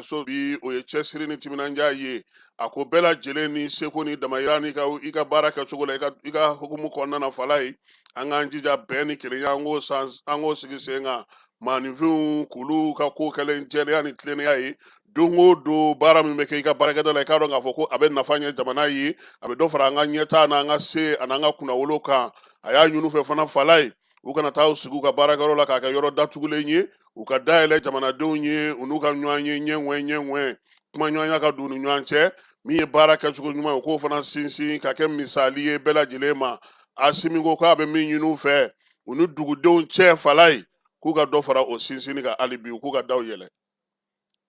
Speaker 1: so bi, o ye cɛsiri ni timinandiya ye. A ko bɛɛ lajɛlen ni seko ni damayira ni i ka baara kɛcogo la, i ka hukumu kɔnɔna na Falayi, an k'an jija bɛn ni kelenya, an k'o sigi sen kan, maaninfinw k'olu ka ko kɛlen jɛlenya ni tilennenya ye. Don o don, baara min bɛ kɛ i ka baarakɛda la, i k'a dɔn k'a fɔ ko a bɛ nafa ɲɛ jamana ye, a bɛ dɔ fara an ka ɲɛtaa n'an ka se an'an ka kunnawolo kan. A y'a ɲini u fɛ fana Falayi, u kana taa u sigi u ka baarakɛyɔrɔ la k'a kɛ yɔrɔ datugulen ye, u ka dayɛlɛ jamanadenw ye, u n'u ka ɲɔgɔn ye ɲɛŋwɛ ɲɛŋwɛ, kumaɲɔgɔnya ka don u ni ɲɔgɔn cɛ. Min ye baara kɛcogo ɲuman ye, u k'o fana sinsin ka kɛ misali ye bɛɛ lajɛlen ma. Asimi ko k'a bɛ min ɲini u fɛ, u ni dugudenw cɛ Falayi, k'u ka dɔ fara o sinsinni kan hali bi, u k'u ka daw yɛlɛ.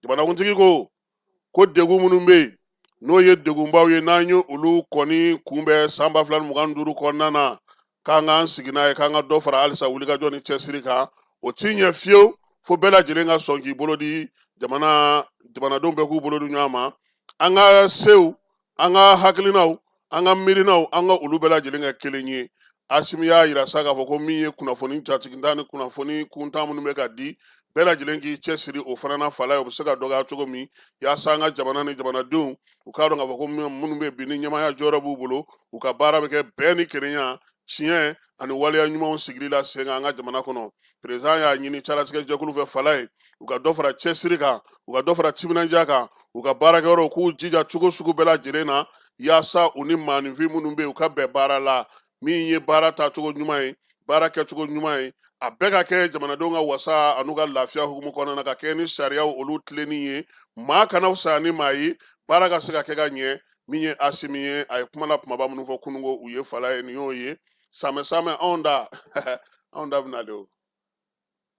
Speaker 1: Jamanakuntigi ko degun minnu bɛ yen, n'o ye degunbaw ye, n'an ye olu kɔni kunbɛn san 2025 kɔnɔna na, k'an k'an sigi n'a ye, k'an ka dɔ fara halisa wulikajɔ ni cɛsiri kan. O ti ɲɛ fiyewu fo bɛɛ lajɛlen ka sɔn k'i bolo di jamana, jamanadenw bɛɛ k'u bolo di ɲɔgɔn ma. An ka sew, an ka hakilinaw, an ka miirinaw, an ka olu bɛɛ lajɛlen kɛ kelen ye. Asimi y'a yira sa k'a fɔ ko min ye kunnafoni jatigintan ni kunnafoni kuntan minnu bɛ ka di, bɛɛ lajɛlen k'i cɛsiri o fana na fala ye, o bɛ se ka dɔgɔya cogo min, yaasa an ka jamana ni jamanadenw u k'a dɔn k'a fɔ ko minnu bɛ bi ni ɲɛmaaya jɔyɔrɔ b'u bolo, u ka baara bɛ kɛ bɛn ni kelenya, tiɲɛ ani waleya ɲumanw sigili la sen kan an ka jamana kɔnɔ. Perezidan y'a ɲini calatigɛ jɛkulu fɛ fala ye, u ka dɔ fara cɛsiri kan, u ka dɔ fara timinandiya kan, u ka baarakɛyɔrɔw k'u jija cogo sugu bɛɛ lajɛlen na, yaasa u ni maaninfin minnu bɛ yen, u ka bɛn baara la. Min ye baara taacogo ɲuman ye, baara kɛcogo ɲuman ye, a bɛɛ ka kɛ jamanadenw ka wasa an'u ka lafiya hukumu kɔnɔna na, ka kɛ ni sariyaw olu tilenni ye, maa kana fisaya ni maa ye, baara ka se ka kɛ ka ɲɛ. Min ye Asimi ye, a ye kuma la kumaba minnu fɔ kununko u ye fala ye, nin y'o ye. Samɛ samɛ, anw da, anw da bɛna de o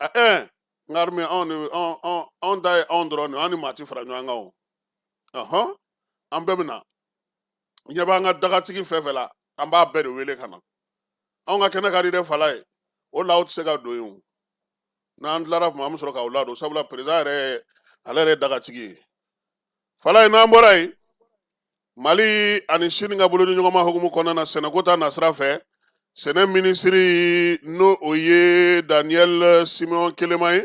Speaker 1: ɛ n ka armée, anw de anw da ye anw dɔrɔn de, an ni maa ti fara ɲɔgɔn kan o. Ɔhɔn, an bɛɛ bɛna ɲɛ b'an ka dagatigi fɛn fɛn la, an b'a bɛɛ de wele ka na. Anw ka kɛnɛ ka di dɛ fala ye, o la aw tɛ se ka don yen o. N'an tilara tuma, an bɛ sɔrɔ k'aw ladon, sabula perezidan yɛrɛ, ale yɛrɛ ye dagatigi ye fala ye. N'an bɔra yen, Mali ani Sini ka bolodi ɲɔgɔnma hukumu kɔnɔna na, sɛnɛko ta nasira fɛ, sɛnɛ minisiri, n'o o ye Daniel Simeon Kelema ye,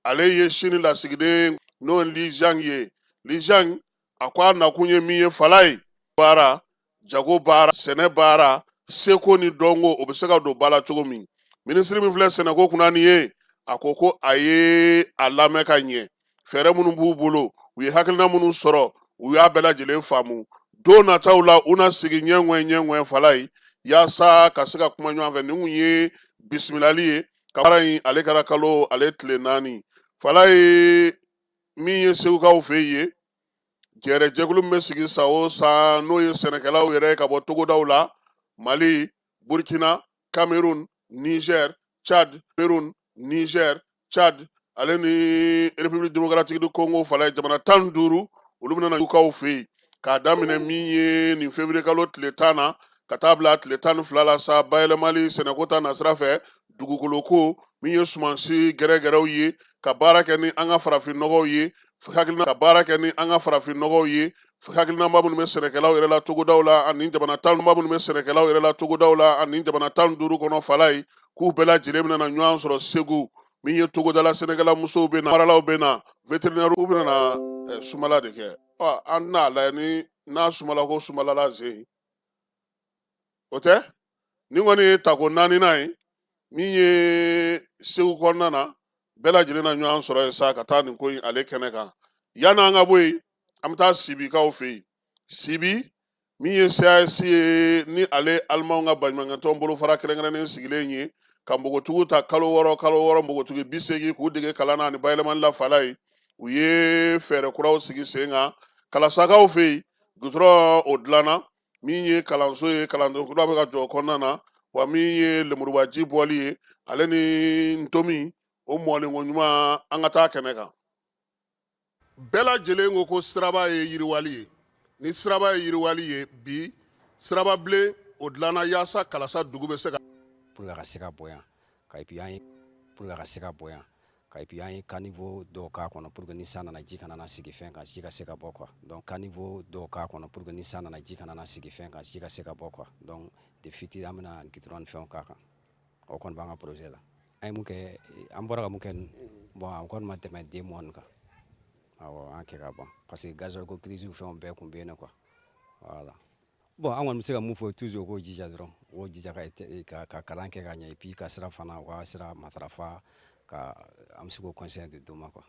Speaker 1: ale ye Sini lasigiden, n'o ye Li Jiang ye. Li Jiang, a ko a nakun ye min ye fala ye, baara, jago baara, sɛnɛ baara, seko ni dɔnko, o bɛ se ka don ba la cogo min. Minisiri min filɛ sɛnɛko kunna nin ye, a ko a ye a lamɛn ka ɲɛ, fɛɛrɛ minnu b'u bolo, u ye hakilina minnu sɔrɔ, u y'a bɛɛ lajɛlen faamu. Don nataw la, u na sigi ɲɛŋɛ ɲɛŋɛ fala ye, yaasa ka se ka kuma ɲɔgɔn fɛ. Nin kun ye bisimilali ye ka baara in, ale kɛra kalo ale tile 4 fala ye. Min ye Segukaw fɛ yen, jɛrɛ jɛkulu min bɛ sigi san o san, n'o ye sɛnɛkɛlaw yɛrɛ ka bɔ togodaw la, Mali, Burkina, Cameroun, Niger, Tchad, Cameroun, Niger, Tchad, ale ni République démocratique du Congo fala ye, jamana 15, olu bɛna Segukaw fɛ yen k'a daminɛ min ye nin février kalo tile 10 na ka taa bila tile 12 la sa. Bayɛlɛmali, sɛnɛko ta nasira fɛ, dugukolo ko, min ye sumansi gɛrɛgɛrɛw ye, ka baara kɛ ni an ka farafin nɔgɔw ye, hakilina ka baara kɛ ni an ka farafin nɔgɔw ye, hakilinaba minnu bɛ sɛnɛkɛlaw yɛrɛ la togodaw la ani jamana tan minnu bɛ sɛnɛkɛlaw yɛrɛ la togodaw la ani jamana 15 kɔnɔ fala ye, k'u bɛɛ lajɛlen bɛna na ɲɔgɔn sɔrɔ Segu. Min ye togodala sɛnɛkɛla musow bɛ na, maralaw bɛ na, vétérinaire bɛ na, sumala de kɛ. Ɔ, an tɛna a lajɛ ni n'a sumala ko sumala la zen o tɛ. Nin kɔni ye tako naaninan ye min ye Segu kɔnɔna na, bɛɛ lajɛlen na ɲɔgɔn sɔrɔ yen sa ka taa nin ko in ale kɛnɛ kan. Yanni an ka bɔ yen, an bɛ taa Sibikaw fɛ yen. Sibi, min ye CAS ye, ni ale Alimanw ka baɲumankɛtɔn bolofara kɛrɛnkɛrɛnnen sigilen ye ka npogotigiw ta kalo 6 kalo 6, npogotigi 80, k'u dege kalan na ani bayɛlɛmali la fala ye, u ye fɛɛrɛ kuraw sigi sen kan. Kalasakaw fɛ yen, gudɔrɔn o dilanna, min ye kalanso ye, kalanden kura bɛ ka jɔ o kɔnɔna na. Wa min ye lemurubaji bɔli ye, ale ni ntomi o mɔlenko ɲuman, an ka taa kɛnɛ kan. Bɛɛ lajɛlen ko siraba ye yiriwali ye. Ni siraba ye yiriwali ye, bi siraba bilen o dilanna yaasa Kalasa dugu bɛ se ka
Speaker 6: Pour que a ka se ka bɔ yan ka, et puis an ye, pour que a ka se ka bɔ yan ka, et puis an ye caniveau dɔw k'a kɔnɔ pour que ni san nana, ji kana na sigi fɛn kan, ji ka se ka bɔ quoi. Donc caniveau dɔw k'a kɔnɔ pour que ni san nana, ji kana na sigi fɛn kan, ji ka se ka bɔ quoi. Donc de futur, an bɛna goudron ni fɛnw k'a kan. O kɔni b'an ka projet la. An ye mun kɛ, an bɔra ka mun kɛ, bon, an kɔni ma tɛmɛ 2 mois nin kan. Awɔ, an kɛ ka ban, parce que gasoil ko crise fɛnw bɛɛ kun bɛ yen nɔ quoi. Voilà. Bon, an kɔni bɛ se ka mun fɔ toujours, k'o jija dɔrɔn, k'o jija ka kalan kɛ ka ɲɛ, et puis ka sira fana, u ka sira matarafa ka, an bɛ se k'o conseil de d'u ma quoi.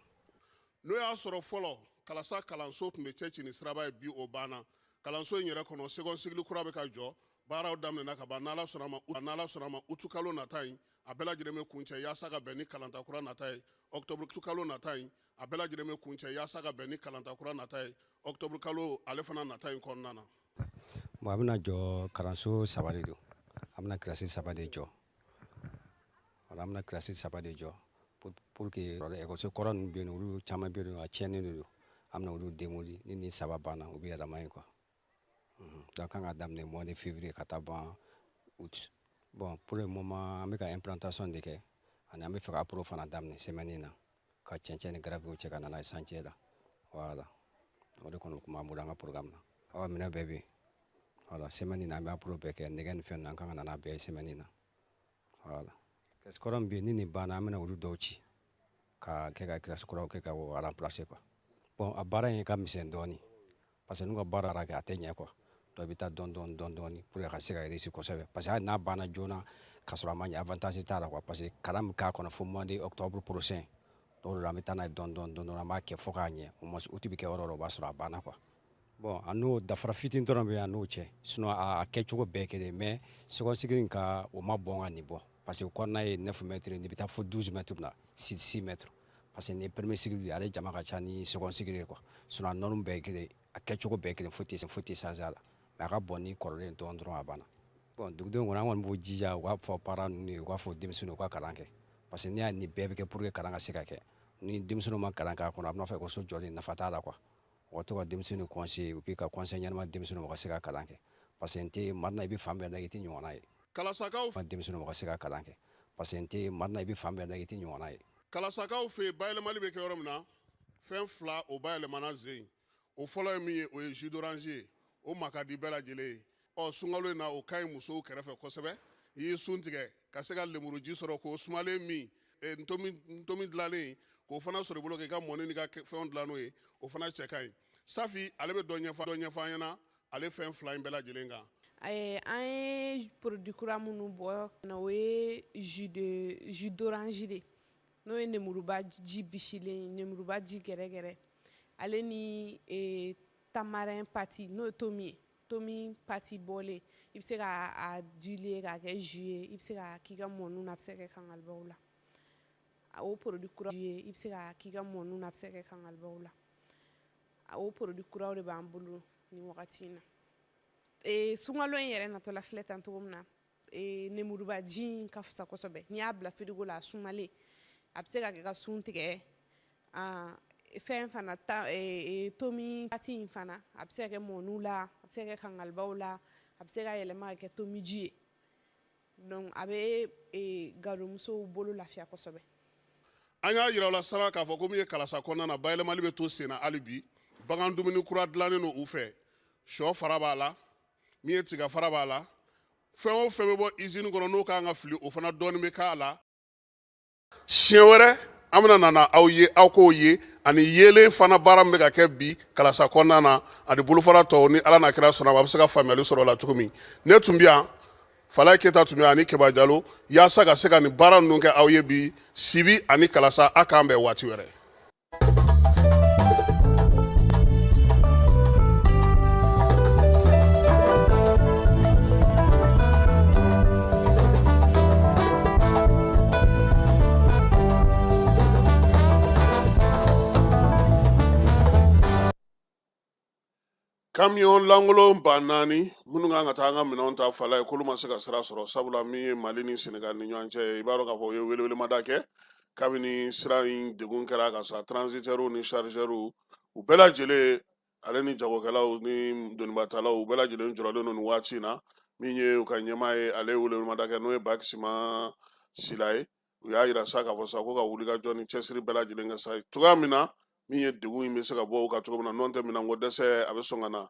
Speaker 1: N'o y'a sɔrɔ fɔlɔ Kalasa kalanso tun bɛ cɛ ci ni siraba ye, bi o banna. Kalanso in yɛrɛ kɔnɔ, second cycle kura bɛ ka jɔ, baaraw daminɛna ka ban. N'Ala sɔnna ma, n'Ala sɔnna ma, utu kalo nata in, a bɛɛ lajɛlen bɛ kuncɛ yaasa ka bɛn ni kalanta kura nata ye, octobre kalo nata in. A bɛɛ lajɛlen bɛ kuncɛ yaasa ka bɛn ni kalanta kura nata ye, octobre kalo ale fana nata in kɔnɔna na.
Speaker 6: Bon, a bɛna jɔ kalanso saba de don. A bɛna kilasi saba de jɔ. Voilà, an bɛna kilasi saba de jɔ pour Pour que ekɔliso kɔrɔ ninnu bɛ yen, olu caman bɛ yen, a tiɲɛnen de don, an bɛna olu démoli. Ni nin saba banna, u bɛ yɛlɛma yen quoi. Donc kan ka daminɛ mois de février ka taa ban août. Bon, pour le moment, an bɛ ka implantation de kɛ, ani an bɛ fɛ ka appro fana daminɛ semaine in na, ka cɛncɛn ni gravier cɛ ka na n'a ye chantier la. Voilà, o de kɔni tun b'an bolo an ka programme na. Ɔ, minɛn bɛɛ bɛ yen. Voilà, semaine in na, an bɛ appro bɛɛ kɛ, nɛgɛ ni fɛn ninnu, an kan ka na n'a bɛɛ ye semaine in na. Voilà, kilasi kɔrɔ min bɛ yen, ni nin banna, an bɛna olu dɔw ci ka kɛ ka kilasi kuraw kɛ ka o remplacer quoi. Bon, a baara in ka misɛn dɔɔni, parce que n'u ka baara kɛ, a tɛ ɲɛ quoi. Donc i bɛ taa dɔɔni dɔɔni dɔɔni dɔɔni pour que a ka se ka réussir kosɛbɛ, parce que hali n'a banna joona ka sɔrɔ a ma ɲɛ, avantage t'a la quoi, parce que kalan bɛ k'a kɔnɔ fo mois de octobre prochain. Donc o de la, an bɛ taa n'a ye dɔɔni dɔɔni dɔɔni, an b'a kɛ fo k'a ɲɛ. Au moins août bɛ kɛ yɔrɔ o yɔrɔ, o b'a sɔrɔ a banna quoi. Bon, a n'o dafara fitinin dɔrɔn bɛ a n'o cɛ, sinon a kɛcogo bɛɛ kelen. Mais second cycle in ka o ma bɔn ka nin bɔ, parce que kɔnɔna ye 9 mètres, nin bɛ taa fo 12 mètres la, 6 mètres, parce que nin ye premier cycle de ye, ale jama ka ca ni second cycle ye quoi. Sinon a norme bɛɛ ye kelen, a kɛcogo bɛɛ kelen, foyi tɛ foyi tɛ changer a la, mais a ka bon ni kɔrɔlen dɔɔni dɔrɔn, a banna. Bon, dugudenw kɔni, an kɔni b'u jija, u k'a fɔ parents ninnu ye, u k'a fɔ denmisɛnninw u ka kalan kɛ, parce que n'i y'a nin bɛɛ bɛ kɛ pour que kalan ka se ka kɛ. Ni denmisɛnninw ma kalan k'a kɔnɔ, a bɛna fɔ ekɔliso jɔlen nafa t'a la quoi. U ka to ka denmisɛnninw conseiller, et puis ka conseil ɲɛnama denmisɛnninw ka se ka kalan kɛ, parce que n tɛ Mali la, i bɛ fan bɛɛ da, i tɛ ɲɔgɔnna ye.
Speaker 1: Kalasakaw
Speaker 6: Denmisɛnninw ka se ka kalan kɛ, parce que n tɛ Mali la, i bɛ fan bɛɛ da, i tɛ ɲɔgɔnna ye.
Speaker 1: Kalasakaw fɛ yen, bayɛlɛmali bɛ kɛ yɔrɔ min na, fɛn fila o bayɛlɛmana zen. O fɔlɔ ye min ye, o ye jus d'orange ye. O ma ka di bɛɛ lajɛlen ye. Ɔ, sunkalo in na, o ka ɲi musow kɛrɛfɛ kosɛbɛ. I y'i sun tigɛ ka se ka lemuruji sɔrɔ k'o sumalen min, ntomi dilanlen k'o fana sɔrɔ i bolo, k'i ka mɔni n'i ka fɛnw dilan n'o ye, o fana cɛ ka ɲi. Safi, ale bɛ dɔ ɲɛfɔ an ɲɛna ale fɛn fila in bɛɛ lajɛlen kan.
Speaker 7: An ye produit kura minnu bɔ, o ye jus d'orange de, n'o ye nemuruba ji bisilen, nemuruba ji gɛrɛgɛrɛ, ale ni tamarin pâte, n'o ye tomi ye, tomi pâte bɔlen. I bɛ se ka a diluer k'a kɛ jus ye, i bɛ se k'a k'i ka mɔniw na, a bɛ se ka kɛ kangalibaw la. O produit kura ye, i bɛ se k'a k'i ka mɔniw na, a bɛ se ka kɛ kangalibaw la. O produit kuraw de b'an bolo nin wagati in na. Sunkalo in yɛrɛ natɔla filɛ tan cogo min na, nemuruba ji in ka fisa kosɛbɛ. N'i y'a bila frigo la, a sumalen, a bɛ se ka kɛ ka sun tigɛ. Fɛn fana ta, tomi pâte in fana, a bɛ se ka kɛ mɔniw la, a bɛ se ka kɛ kangalibaw la, a bɛ se ka yɛlɛma ka kɛ tomiji ye. Donc a bɛ gadomusow bolo lafiya kosɛbɛ.
Speaker 1: An y'a yira u la sara k'a fɔ ko min ye Kalasa kɔnɔna na, bayɛlɛmali bɛ to sen na hali bi. Bagan dumuni kura dilannen don u fɛ, sɔ fara b'a la, min ye tiga fara b'a la, fɛn o fɛn bɛ bɔ usine kɔnɔ n'o kan ka fili, o fana dɔɔnin bɛ k'a la. Siɲɛ wɛrɛ, an bɛna na aw ye, aw k'o ye, ani yeelen fana baara min bɛ ka kɛ bi Kalasa kɔnɔna na, ani bolofara tɔw. Ni Ala n'a kira sɔnna, a bɛ se ka faamuyali sɔrɔ o la cogo min. Ne tun bɛ yan, Falaye Keyita tun bɛ yan ani Keba Jalo, yaasa ka se ka nin baara ninnu kɛ aw ye bi Sibi ani Kalasa. A k'an bɛn waati wɛrɛ. Kamiyɔn lankolon 4000 minnu kan ka taa an ka minɛnw ta Falaye, k'olu ma se ka sira sɔrɔ, sabula min ye Mali ni Senegal ni ɲɔgɔn cɛ ye, i b'a dɔn k'a fɔ u ye welewelemada kɛ kabini sira in degun kɛra ka sa. Transitaires ni chargeurs, u bɛɛ lajɛlen, ale ni jagokɛlaw ni donibatalaw, u bɛɛ lajɛlen jɔrɔlen don nin waati in na. Min ye u ka ɲɛmaa ye, ale ye welewelemada kɛ, n'o ye Bakisima Sila ye. U y'a yira sa k'a fɔ sa ko ka wulikajɔ ni cɛsiri bɛɛ lajɛlen kɛ sa cogoya min na, min ye degun in bɛ se ka bɔ u kan cogo min na. N'o tɛ, minɛnko dɛsɛ a bɛ sɔn ka na.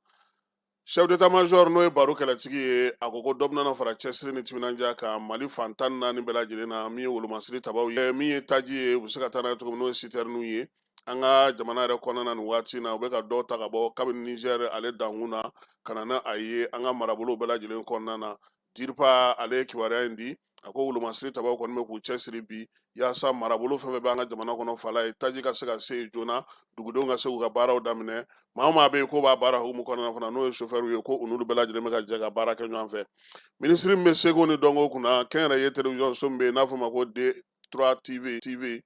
Speaker 1: Chef d'état major, n'o ye baro kɛlɛtigi ye, a ko ko dɔ bɛna fara cɛsiri ni timinandiya kan Mali fan 14 bɛɛ lajɛlen na. Min ye wolomasiri tabaw ye, min ye taji ye, u bɛ se ka taa n'a ye cogo min, n'o ye citernew ye an ka jamana yɛrɛ kɔnɔna na nin waati in na. U bɛ ka dɔw ta ka bɔ kabini Niger ale dankun na ka na n'a ye an ka marabolow bɛɛ lajɛlen kɔnɔna na. DIRPA, ale ye kibaruya in di. A ko wolomasiri tabaw kɔni bɛ k'u cɛsiri bi yaasa marabolo fɛn fɛn bɛ an ka jamana kɔnɔ, Falaye, taji ka se ka se yen joona, dugudenw ka se k'u ka baaraw daminɛ. Maa o maa bɛ yen k'o b'a baara hukumu kɔnɔna na fana, n'o ye sofɛriw ye, ko u n'olu bɛɛ lajɛlen bɛ ka jɛ ka baara kɛ ɲɔgɔn fɛ. Minisiri min bɛ seko ni dɔnko kunna, kɛnyɛrɛye telewisɔn so min bɛ yen n'a fɔ ma ko D3 TV,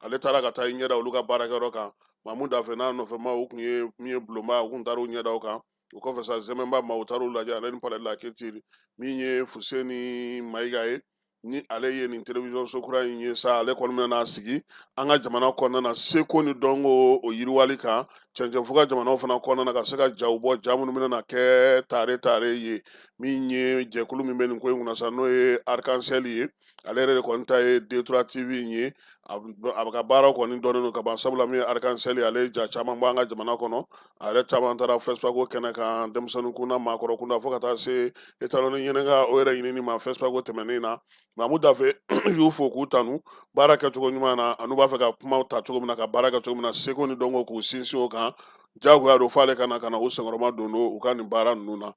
Speaker 1: ale taara ka taa i ɲɛda olu ka baarakɛyɔrɔ kan. Mamu Dafe n'a nɔfɛmaw, u kun ye min ye bulonba, u kun taara u ɲɛda o kan. O kɔfɛ sa, Zɛmɛnba ma, u taara u lajɛ, ale ni palais de la culture. Min ye Fuseni Mayiga ye. Ni ale ye nin télévision so kura in ye sa, ale kɔni bɛna n'a sigi an ka jamana kɔnɔna na, seko ni dɔnko o yiriwali kan, cɛncɛnfuga jamanaw fana kɔnɔna na, ka se ka jaw bɔ, ja minnu bɛna kɛ tare tare ye. Min ye jɛkulu min bɛ nin ko in kunna sa, n'o ye Arc-en-Ciel ye, ale yɛrɛ de kɔni ta ye D3 TV in ye. A bɛ ka baaraw kɔni dɔnnen don ka ban, sabula min ye Arc-en-Ciel ye, ale ye ja caman bɔ an ka jamana kɔnɔ. A yɛrɛ caman taara FESPACO kɛnɛ kan, denmisɛnnin kunda, maakɔrɔ kunda, fo ka taa se étalon ɲɛnɛka o yɛrɛ ɲinini ma FESPACO tɛmɛnen na. Mamu Dafe y'u fo k'u tanu baara kɛcogo ɲuman na, an'u b'a fɛ ka kumaw ta cogo min na, ka baara kɛ cogo min na, seko ni dɔnko k'u sinsin o kan. Jagoya don f'ale ka na ka na u senkɔrɔma don u ka nin baara ninnu na.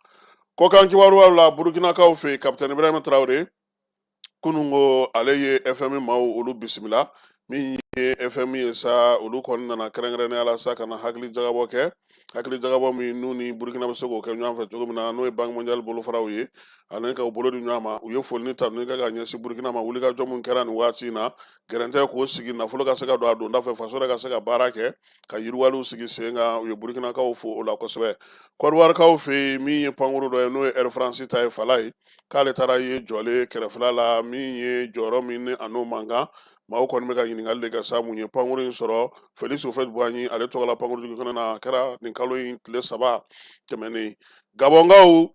Speaker 1: Kɔkan kibaruyaw la, Burukinakaw fɛ yen, Kapitɛni Ibrahim Traore kunun ko ale ye FMI maaw olu bisimila. Min ye FMI ye sa, olu kɔni nana kɛrɛnkɛrɛnnenya la sa ka na hakili jagabɔ kɛ, hakili jagabɔ min n'u ni Burukina bɛ se k'o kɛ ɲɔgɔn fɛ cogo min na, n'o ye Banque mondiale bolofaraw ye, ani ka u bolo di ɲɔgɔn ma. U ye foli ni tanuni kɛ ka ɲɛsin Burukina ma, wulikajɔ min kɛra nin waati in na, gɛrɛntɛ k'o sigi, nafolo ka se ka don a donda fɛ, faso yɛrɛ ka se ka baara kɛ, ka yiriwaliw sigi sen kan. U ye Burukinakaw fo o la kosɛbɛ. Kɔdiwarikaw fɛ yen, min ye pankuru dɔ ye, n'o ye Air France ta ye, fala ye k'ale taara ye jɔlen kɛrɛfɛla la, min ye jɔyɔrɔ min ni a n'o man kan. Maaw kɔni bɛ ka ɲininkali de kɛ sa, mun ye pankuru in sɔrɔ? Félix Houphouët-Boigny ale tɔgɔ la pankuru jigin kɛnɛ na, a kɛra nin kalo in tile 3 tɛmɛnen. Gabɔnkaw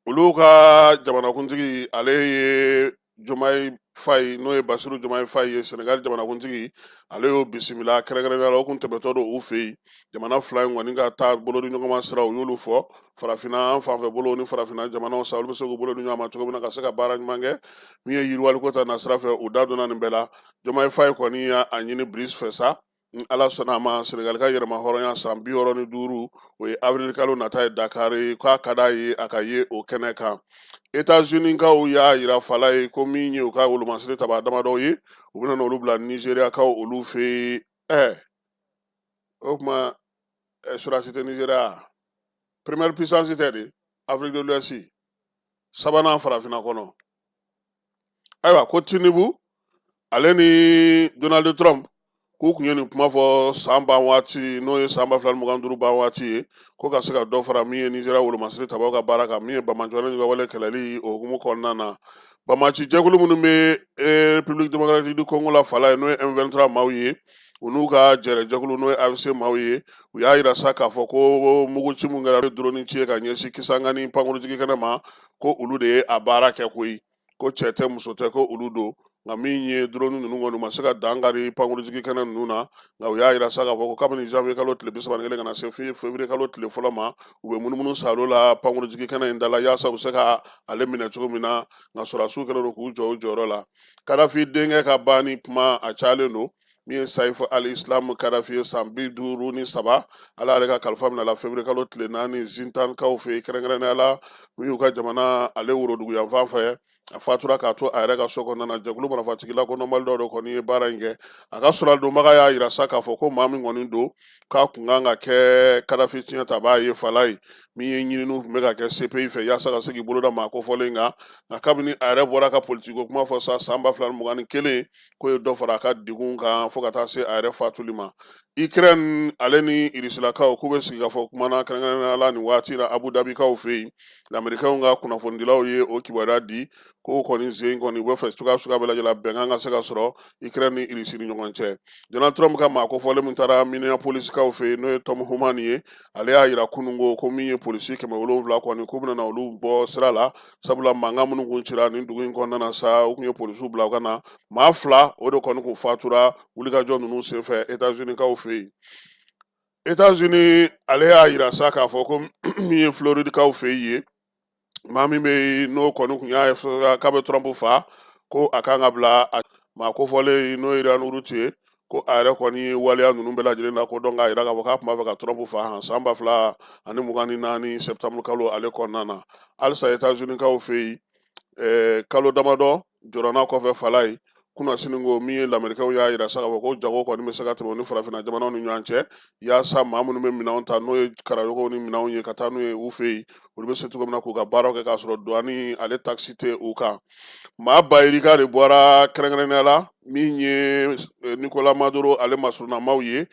Speaker 1: olu ka jamanakuntigi, ale ye Diomaye Faye, n'o ye Bassirou Diomaye Faye ye, Senegal jamanakuntigi, ale y'o bisimila kɛrɛnkɛrɛnnenya la. O kun tɛmɛtɔ don u fɛ yen. Jamana fila in kɔni ka taa bolo di ɲɔgɔn ma sira, u y'olu fɔ. Farafinna an fanfɛ bolo ni farafinna jamanaw sa, olu bɛ se k'u bolo di ɲɔgɔn ma cogo min na ka se ka baara ɲuman kɛ. Min ye yiriwaliko ta nasira fɛ, u da donna nin bɛɛ la. Diomaye Faye kɔni y'a ɲini Brice fɛ sa, ni Ala sɔnna a ma, Senegal ka yɛrɛma hɔrɔnya san 65, o ye avril kalo nata ye Dakar, k'a ka d'a ye a ka ye o kɛnɛ kan. États-Unis kaw y'a yira fala ye ko min ye u ka wolomasiri tabaa damadɔw ye, u bɛna n'olu bila Nigéria kaw olu fɛ yen. O tuma sɔrɔdasi tɛ Nigéria, première puissance tɛ de Afrique de l'Ouest, sabanan farafinna kɔnɔ. Ayiwa, ko Tinubu ale ni Donald Trump k'u kun ye nin kuma fɔ san ban waati, n'o ye san 2025 ban waati ye, ko ka se ka dɔ fara min ye Nizeriya wolomasiri tabaw ka baara kan, min ye banbaanciwale ni wale kɛlɛli o hukumu kɔnɔna na. Banbaanci jɛkulu minnu bɛ République démocratique du Congo la fala ye, n'o ye M23 maaw ye, u n'u ka jɛrɛjɛkulu, n'o ye AFC maaw ye, u y'a yira sa k'a fɔ ko muguci mun kɛra, drone ci ye ka ɲɛsin Kisangani pankurujigi kɛnɛ ma, ko olu de ye a baara kɛ koyi, ko cɛ tɛ muso tɛ, ko olu don. Nka min ye drone ninnu kɔni, u ma se ka dankari pankurujigi kɛnɛ ninnu na. Nka u y'a yira sa k'a fɔ ko kabini janvier kalo tile 31 ka na se février kalo tile fɔlɔ ma, u bɛ munumunu salo la pankurujigi kɛnɛ in da la, yaasa u bɛ se ka ale minɛ cogo min na. Nka sɔrɔdasiw kɛlen don k'u jɔ u jɔyɔrɔ la. Kadafi denkɛ ka banni kuma a cayalen don. Min ye Saif al-Islam Kadafi ye, san 53, ala y'ale ka kalifa minɛ la février kalo tile 4 Zintankaw fɛ yen, kɛrɛnkɛrɛnnenya la min y'u ka jamana ale worodugu yanfan fɛ. A fatura k'a to a yɛrɛ ka so kɔnɔna na. Jɛkulu marifatigi lakodɔnbali dɔw de kɔni ye baara in kɛ. A ka sɔrɔdonbaga y'a yira sa k'a fɔ ko maa min kɔni don, k'a kun kan ka kɛ Kadafi tiɲɛ tabaa ye fala ye. Min ye ɲininiw tun bɛ ka kɛ CPI fɛ yaasa ka se k'i bolo da maa kofɔlen kan, nka kabini a yɛrɛ bɔra ka politiko kuma fɔ sa san 2021, k'o ye dɔ fara a ka degun kan fo ka taa se a yɛrɛ fatuli ma. Ukraine ale ni Irisilakaw k'u bɛ sigi ka fɔ kuma na kɛrɛnkɛrɛnnenya la nin waati la Abu Dhabikaw fɛ yen. Lamerikanw ka kunnafonidilaw ye o kibaruya di ko kɔni sen kɔni u bɛ fɛ cogoya suguya bɛɛ lajɛlen bɛnkan ka se ka sɔrɔ Ukraine ni Irisi ni ɲɔgɔn cɛ. Donald Trump ka maa kofɔlen min taara Minneapolisikaw fɛ yen, n'o ye Tom Homan ye, ale y'a yira kunun ko min ye polisi 700 kɔni, k'u bɛna olu bɔ sira la, sabula mankan minnu kun cira nin dugu in kɔnɔna na sa, u kun ye polisiw bila u ka na. Maa fila o de kɔni kun fatura wulikajɔ ninnu senfɛ États-Unis-kaw fɛ yen. États-Unis ale y'a yira sa k'a fɔ ko min ye Floride-kaw fɛ yen ye, maa min bɛ yen n'o kɔni kun y'a ye k'a bɛ Trump fa, ko a kan ka bila a maa kofɔlen, n'o ye Ryan Routh ye, ko a yɛrɛ kɔni ye waleya ninnu bɛɛ lajɛlen la ko dɔn k'a yira k'a fɔ k'a tun b'a fɛ ka Trump fa han san 2024 septembre kalo ale kɔnɔna na. Halisa États-Unis-kaw fɛ yen, kalo damadɔ jɔrɔna kɔfɛ fala ye, kunasini ko min ye lamerikɛnw y'a yira sa k'a fɔ ko jago kɔni bɛ se ka tɛmɛ u ni farafinna jamanaw ni ɲɔgɔn cɛ, yaasa maa minnu bɛ minɛnw ta, n'o ye karayogow ni minɛnw ye ka taa n'u ye u fɛ yen, olu bɛ se cogo min na k'u ka baaraw kɛ k'a sɔrɔ douane ale taxe tɛ u kan. Maa bayirika de bɔra kɛrɛnkɛrɛnnenya la min ye Nicolas Maduro ale masurunnamaw ye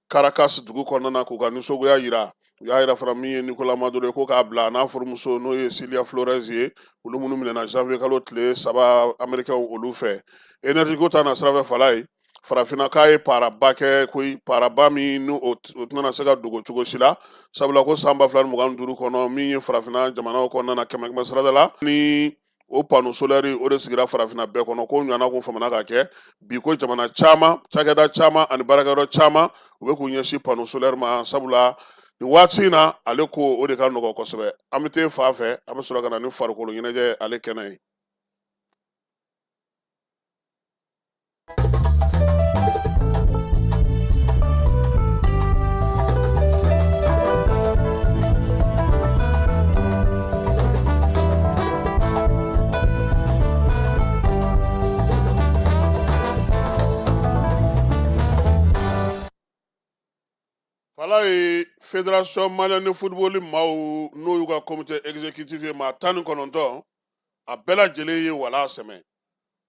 Speaker 1: Caracas dugu kɔnɔna na, k'u ka nisɔngoya yira. U y'a yira fana min ye Nicolas Maduro ye, ko k'a bila a n'a furumuso n'o ye Cilia Flores ye, olu minnu minɛna janvier kalo tile 3 américains olu fɛ. Énergie ko ta na sira fɛ, Falaye, farafinna k'a ye paraba kɛ koyi, paraba min ni o tɛna se ka dogo cogo si la, sabula ko san 2025 kɔnɔ, min ye farafinna jamanaw kɔnɔna na, kɛmɛ kɛmɛ sarada la, ni o panneau solaire o de sigira farafinna bɛɛ kɔnɔ, ko ɲɔgɔnna kun famana ka kɛ bi, ko jamana caman, cakɛda caman ani baarakɛyɔrɔ caman, u bɛ k'u ɲɛsin panneau solaire ma, sabula nin waati in na ale ko o de ka nɔgɔ kosɛbɛ. An bɛ taa fan fɛ, an bɛ sɔrɔ ka na ni farikolo ɲɛnajɛ ale kɛnɛ ye. Falaye, fédération malienne de football maaw, n'o y'u ka comité exécutif ye, maa 19, a bɛɛ lajɛlen ye wala sɛmɛ.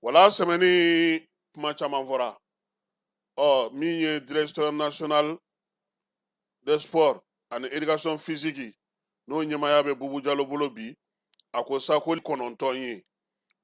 Speaker 1: Wala sɛmɛni kuma caman fɔra. Ɔ min ye directeur national des sports ani éducation physique, n'o ɲɛmaaya bɛ Bubu Jalo bolo bi, a ko sa ko 9 ye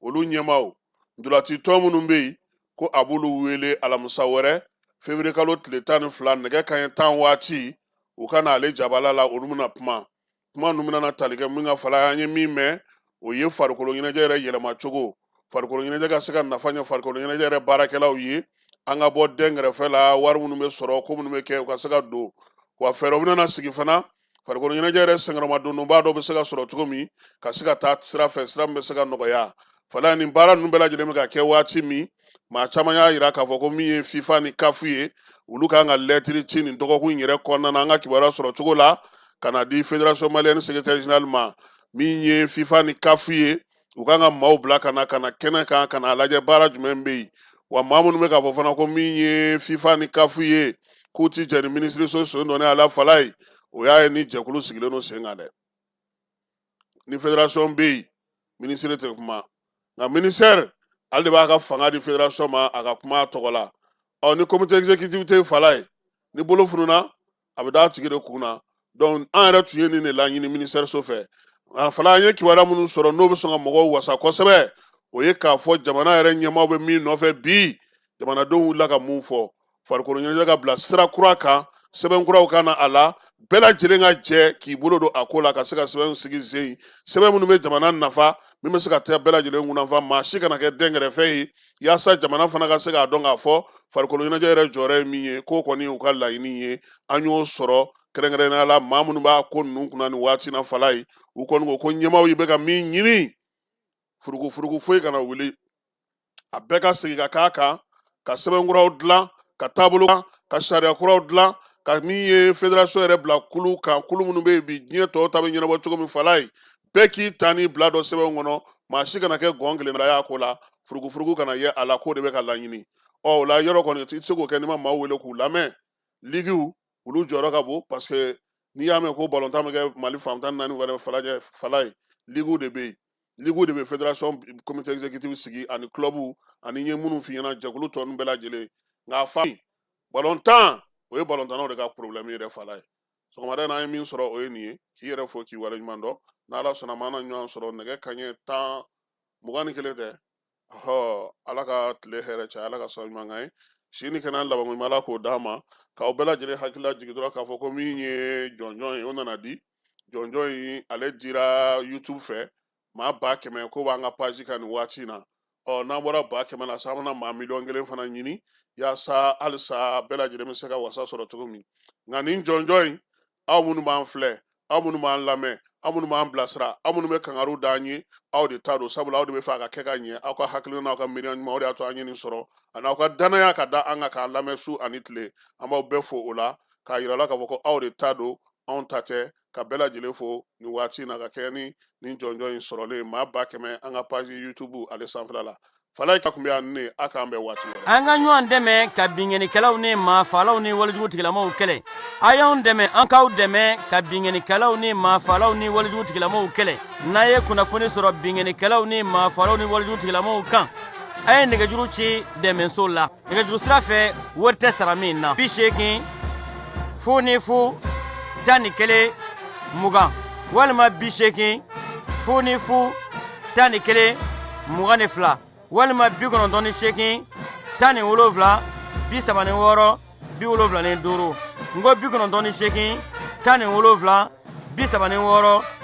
Speaker 1: olu ɲɛmaaw, ntolaci tɔn minnu bɛ yen, ko a b'olu wele alamisa wɛrɛ février kalo tile 12, nɛgɛ kanɲɛ 10 waati, u ka na ale jabala la. Olu bɛna kuma, kuma ninnu bɛna tali kɛ min kan, Falaye, an ye min mɛn, o ye farikolo ɲɛnajɛ yɛrɛ yɛlɛma cogo, farikolo ɲɛnajɛ ka se ka nafa ɲɛ farikolo ɲɛnajɛ yɛrɛ baarakɛlaw ye, an ka bɔ dɛnkɛrɛfɛ la, wari minnu bɛ sɔrɔ, ko minnu bɛ kɛ, u ka se ka don wa. Fɛɛrɛw bɛna sigi fana, farikolo ɲɛnajɛ yɛrɛ senkɔrɔmadondonba dɔ bɛ se ka sɔrɔ cogo min, ka se ka taa sira fɛ, sira min bɛ se ka nɔgɔya. Falaye, nin baara ninnu bɛɛ lajɛlen bɛ ka kɛ waati min, maa caman y'a yira k'a fɔ ko min ye FIFA ni CAF ye, olu kan ka lɛtiri ci nin dɔgɔkun in yɛrɛ kɔnɔna na, an ka kibaruya sɔrɔ cogo la, ka na di fédération malienne secrétaire général ma. Min ye FIFA ni CAF ye, u kan ka maaw bila ka na kɛnɛ kan, ka na lajɛ baara jumɛn bɛ yen. Wa maa minnu bɛ k'a fɔ fana ko min ye FIFA ni CAF ye, k'u ti jɛ ni minisiriso sen dɔnnen a la, Falaye, o y'a ye ni jɛkulu sigilen don sen kan dɛ. Ni fédération bɛ yen, minisiri tɛ kuma, nka ministère ale de b'a ka fanga di fédération ma a ka kuma a tɔgɔ la. Ɔ ni comité exécutif tɛ, Falaye, ni bolo fununa, a bɛ d'a tigi de kun na. Donc an yɛrɛ tun ye nin de laɲini ministère so fɛ. Falaye, an ye kibaruya minnu sɔrɔ, n'o bɛ sɔn ka mɔgɔw wasa kosɛbɛ, o ye k'a fɔ jamana yɛrɛ ɲɛmaaw bɛ min nɔfɛ bi, jamanadenw wulila ka mun fɔ, farikolo ɲɛnajɛ ka bila sira kura kan, sɛbɛn kuraw ka na a la, bɛɛ lajɛlen ka jɛ k'i bolo don a ko la, ka se ka sɛbɛn sigi sen, sɛbɛn minnu bɛ jamana nafa, min bɛ se ka taa bɛɛ lajɛlen kunnafa, maa si kana kɛ dɛnkɛrɛfɛ ye, yaasa jamana fana ka se k'a dɔn k'a fɔ farikolo ɲɛnajɛ yɛrɛ jɔyɔrɔ ye min ye. K'o kɔni y'u ka laɲini ye, an y'o sɔrɔ. Kɛrɛnkɛrɛnnenya la, maa minnu b'a ko ninnu kunna nin waati na, Falaye, u kɔni ko ko ɲɛmaaw bɛ ka min ɲini, furugufurugu foyi kana wuli, a bɛɛ ka segin ka k'a kan, ka sɛbɛn kuraw dilan, ka taabolo, ka sariya kuraw dilan, ka min ye fédération yɛrɛ bila kulu kan, kulu minnu bɛ yen bi, diɲɛ tɔw ta bɛ ɲɛnabɔ cogo min. Falaye, bɛɛ k'i ta ni bila dɔ sɛbɛn kɔnɔ, maa si kana kɛ gɔn kelen y'a ko la, furugufurugu kana ye a la, k'o de bɛ ka laɲini. Ɔ o la, yɔrɔ kɔni i tɛ se k'o kɛ n'i ma maaw wele k'u lamɛn. Ligiw, olu jɔyɔrɔ ka bon, parce que n'i y'a mɛn ko balontan bɛ kɛ Mali fan 14 wɛrɛ, falajɛ, Falaye, ligiw de bɛ yen, ligiw de bɛ fédération comité exécutif sigi ani club ani n ye minnu f'i ɲɛna, jɛkulu tɔ ninnu bɛɛ lajɛlen. Nka fa balontan, o ye balontannaw de ka problème yɛrɛ, Falaye. Sɔgɔmada in na, an ye min sɔrɔ, o ye nin ye. K'i yɛrɛ fo, k'i waleɲuman dɔn. N'Ala sɔnna ma, an na ɲɔgɔn sɔrɔ nɛgɛ kanɲɛ 10 21 tɛ. Ɔhɔ, Ala ka tile hɛrɛ caya, Ala ka sɔn ɲuman kan ye, si ni kɛnɛya labanko ɲuman, Ala k'o d'an ma. K'aw bɛɛ lajɛlen hakili lajigin dɔrɔn k'a fɔ ko min ye jɔnjɔn ye, o nana di. Jɔnjɔn in, ale dira YouTube fɛ, maa 100,000 ko b'an ka page kan nin waati in na. Ɔ n'an bɔra 100,000 la sa, an bɛna maa 1,000,000 fana ɲini, yaasa halisa bɛɛ lajɛlen bɛ se ka wasa sɔrɔ cogo min. Nka nin jɔnjɔn in, aw minnu b'an filɛ, aw minnu b'an lamɛn, aw minnu b'an bilasira, aw minnu bɛ kangariw d'an ye, aw de ta don, sabula aw de bɛ fɛ a ka kɛ ka ɲɛ. Aw ka hakilina n'aw ka miiriya ɲuman, o de y'a to an ye nin sɔrɔ, ani aw ka danaya ka da an kan k'an lamɛn su ani tile. An b'aw bɛɛ fo o la, k'a yira la k'a fɔ ko aw de ta don, anw ta tɛ. Ka bɛɛ lajɛlen fo nin waati in na, ka kɛ ni nin jɔnjɔn in sɔrɔlen, maa 100,000 an ka page YouTube ale sanfɛla la. Falaye ka tun bɛ yan ne, a k'an bɛn waati wɛrɛ.
Speaker 8: An ka ɲɔgɔn dɛmɛ ka binkannikɛlaw ni maafaalaw ni walejugu tigilamaw kɛlɛ. A y'anw dɛmɛ, an k'aw dɛmɛ ka binkannikɛlaw ni maafaalaw ni walejugu tigilamaw kɛlɛ. N'a ye kunnafoni sɔrɔ binkannikɛlaw ni maafaalaw ni walejugu tigilamaw kan, a ye nɛgɛjuru ci dɛmɛso la. Nɛgɛjuru sira fɛ, wari tɛ sara min na. 80 00 11 20 walima 80 0 0 11 22 walima 98 17 36 75. N ko 98 17 36.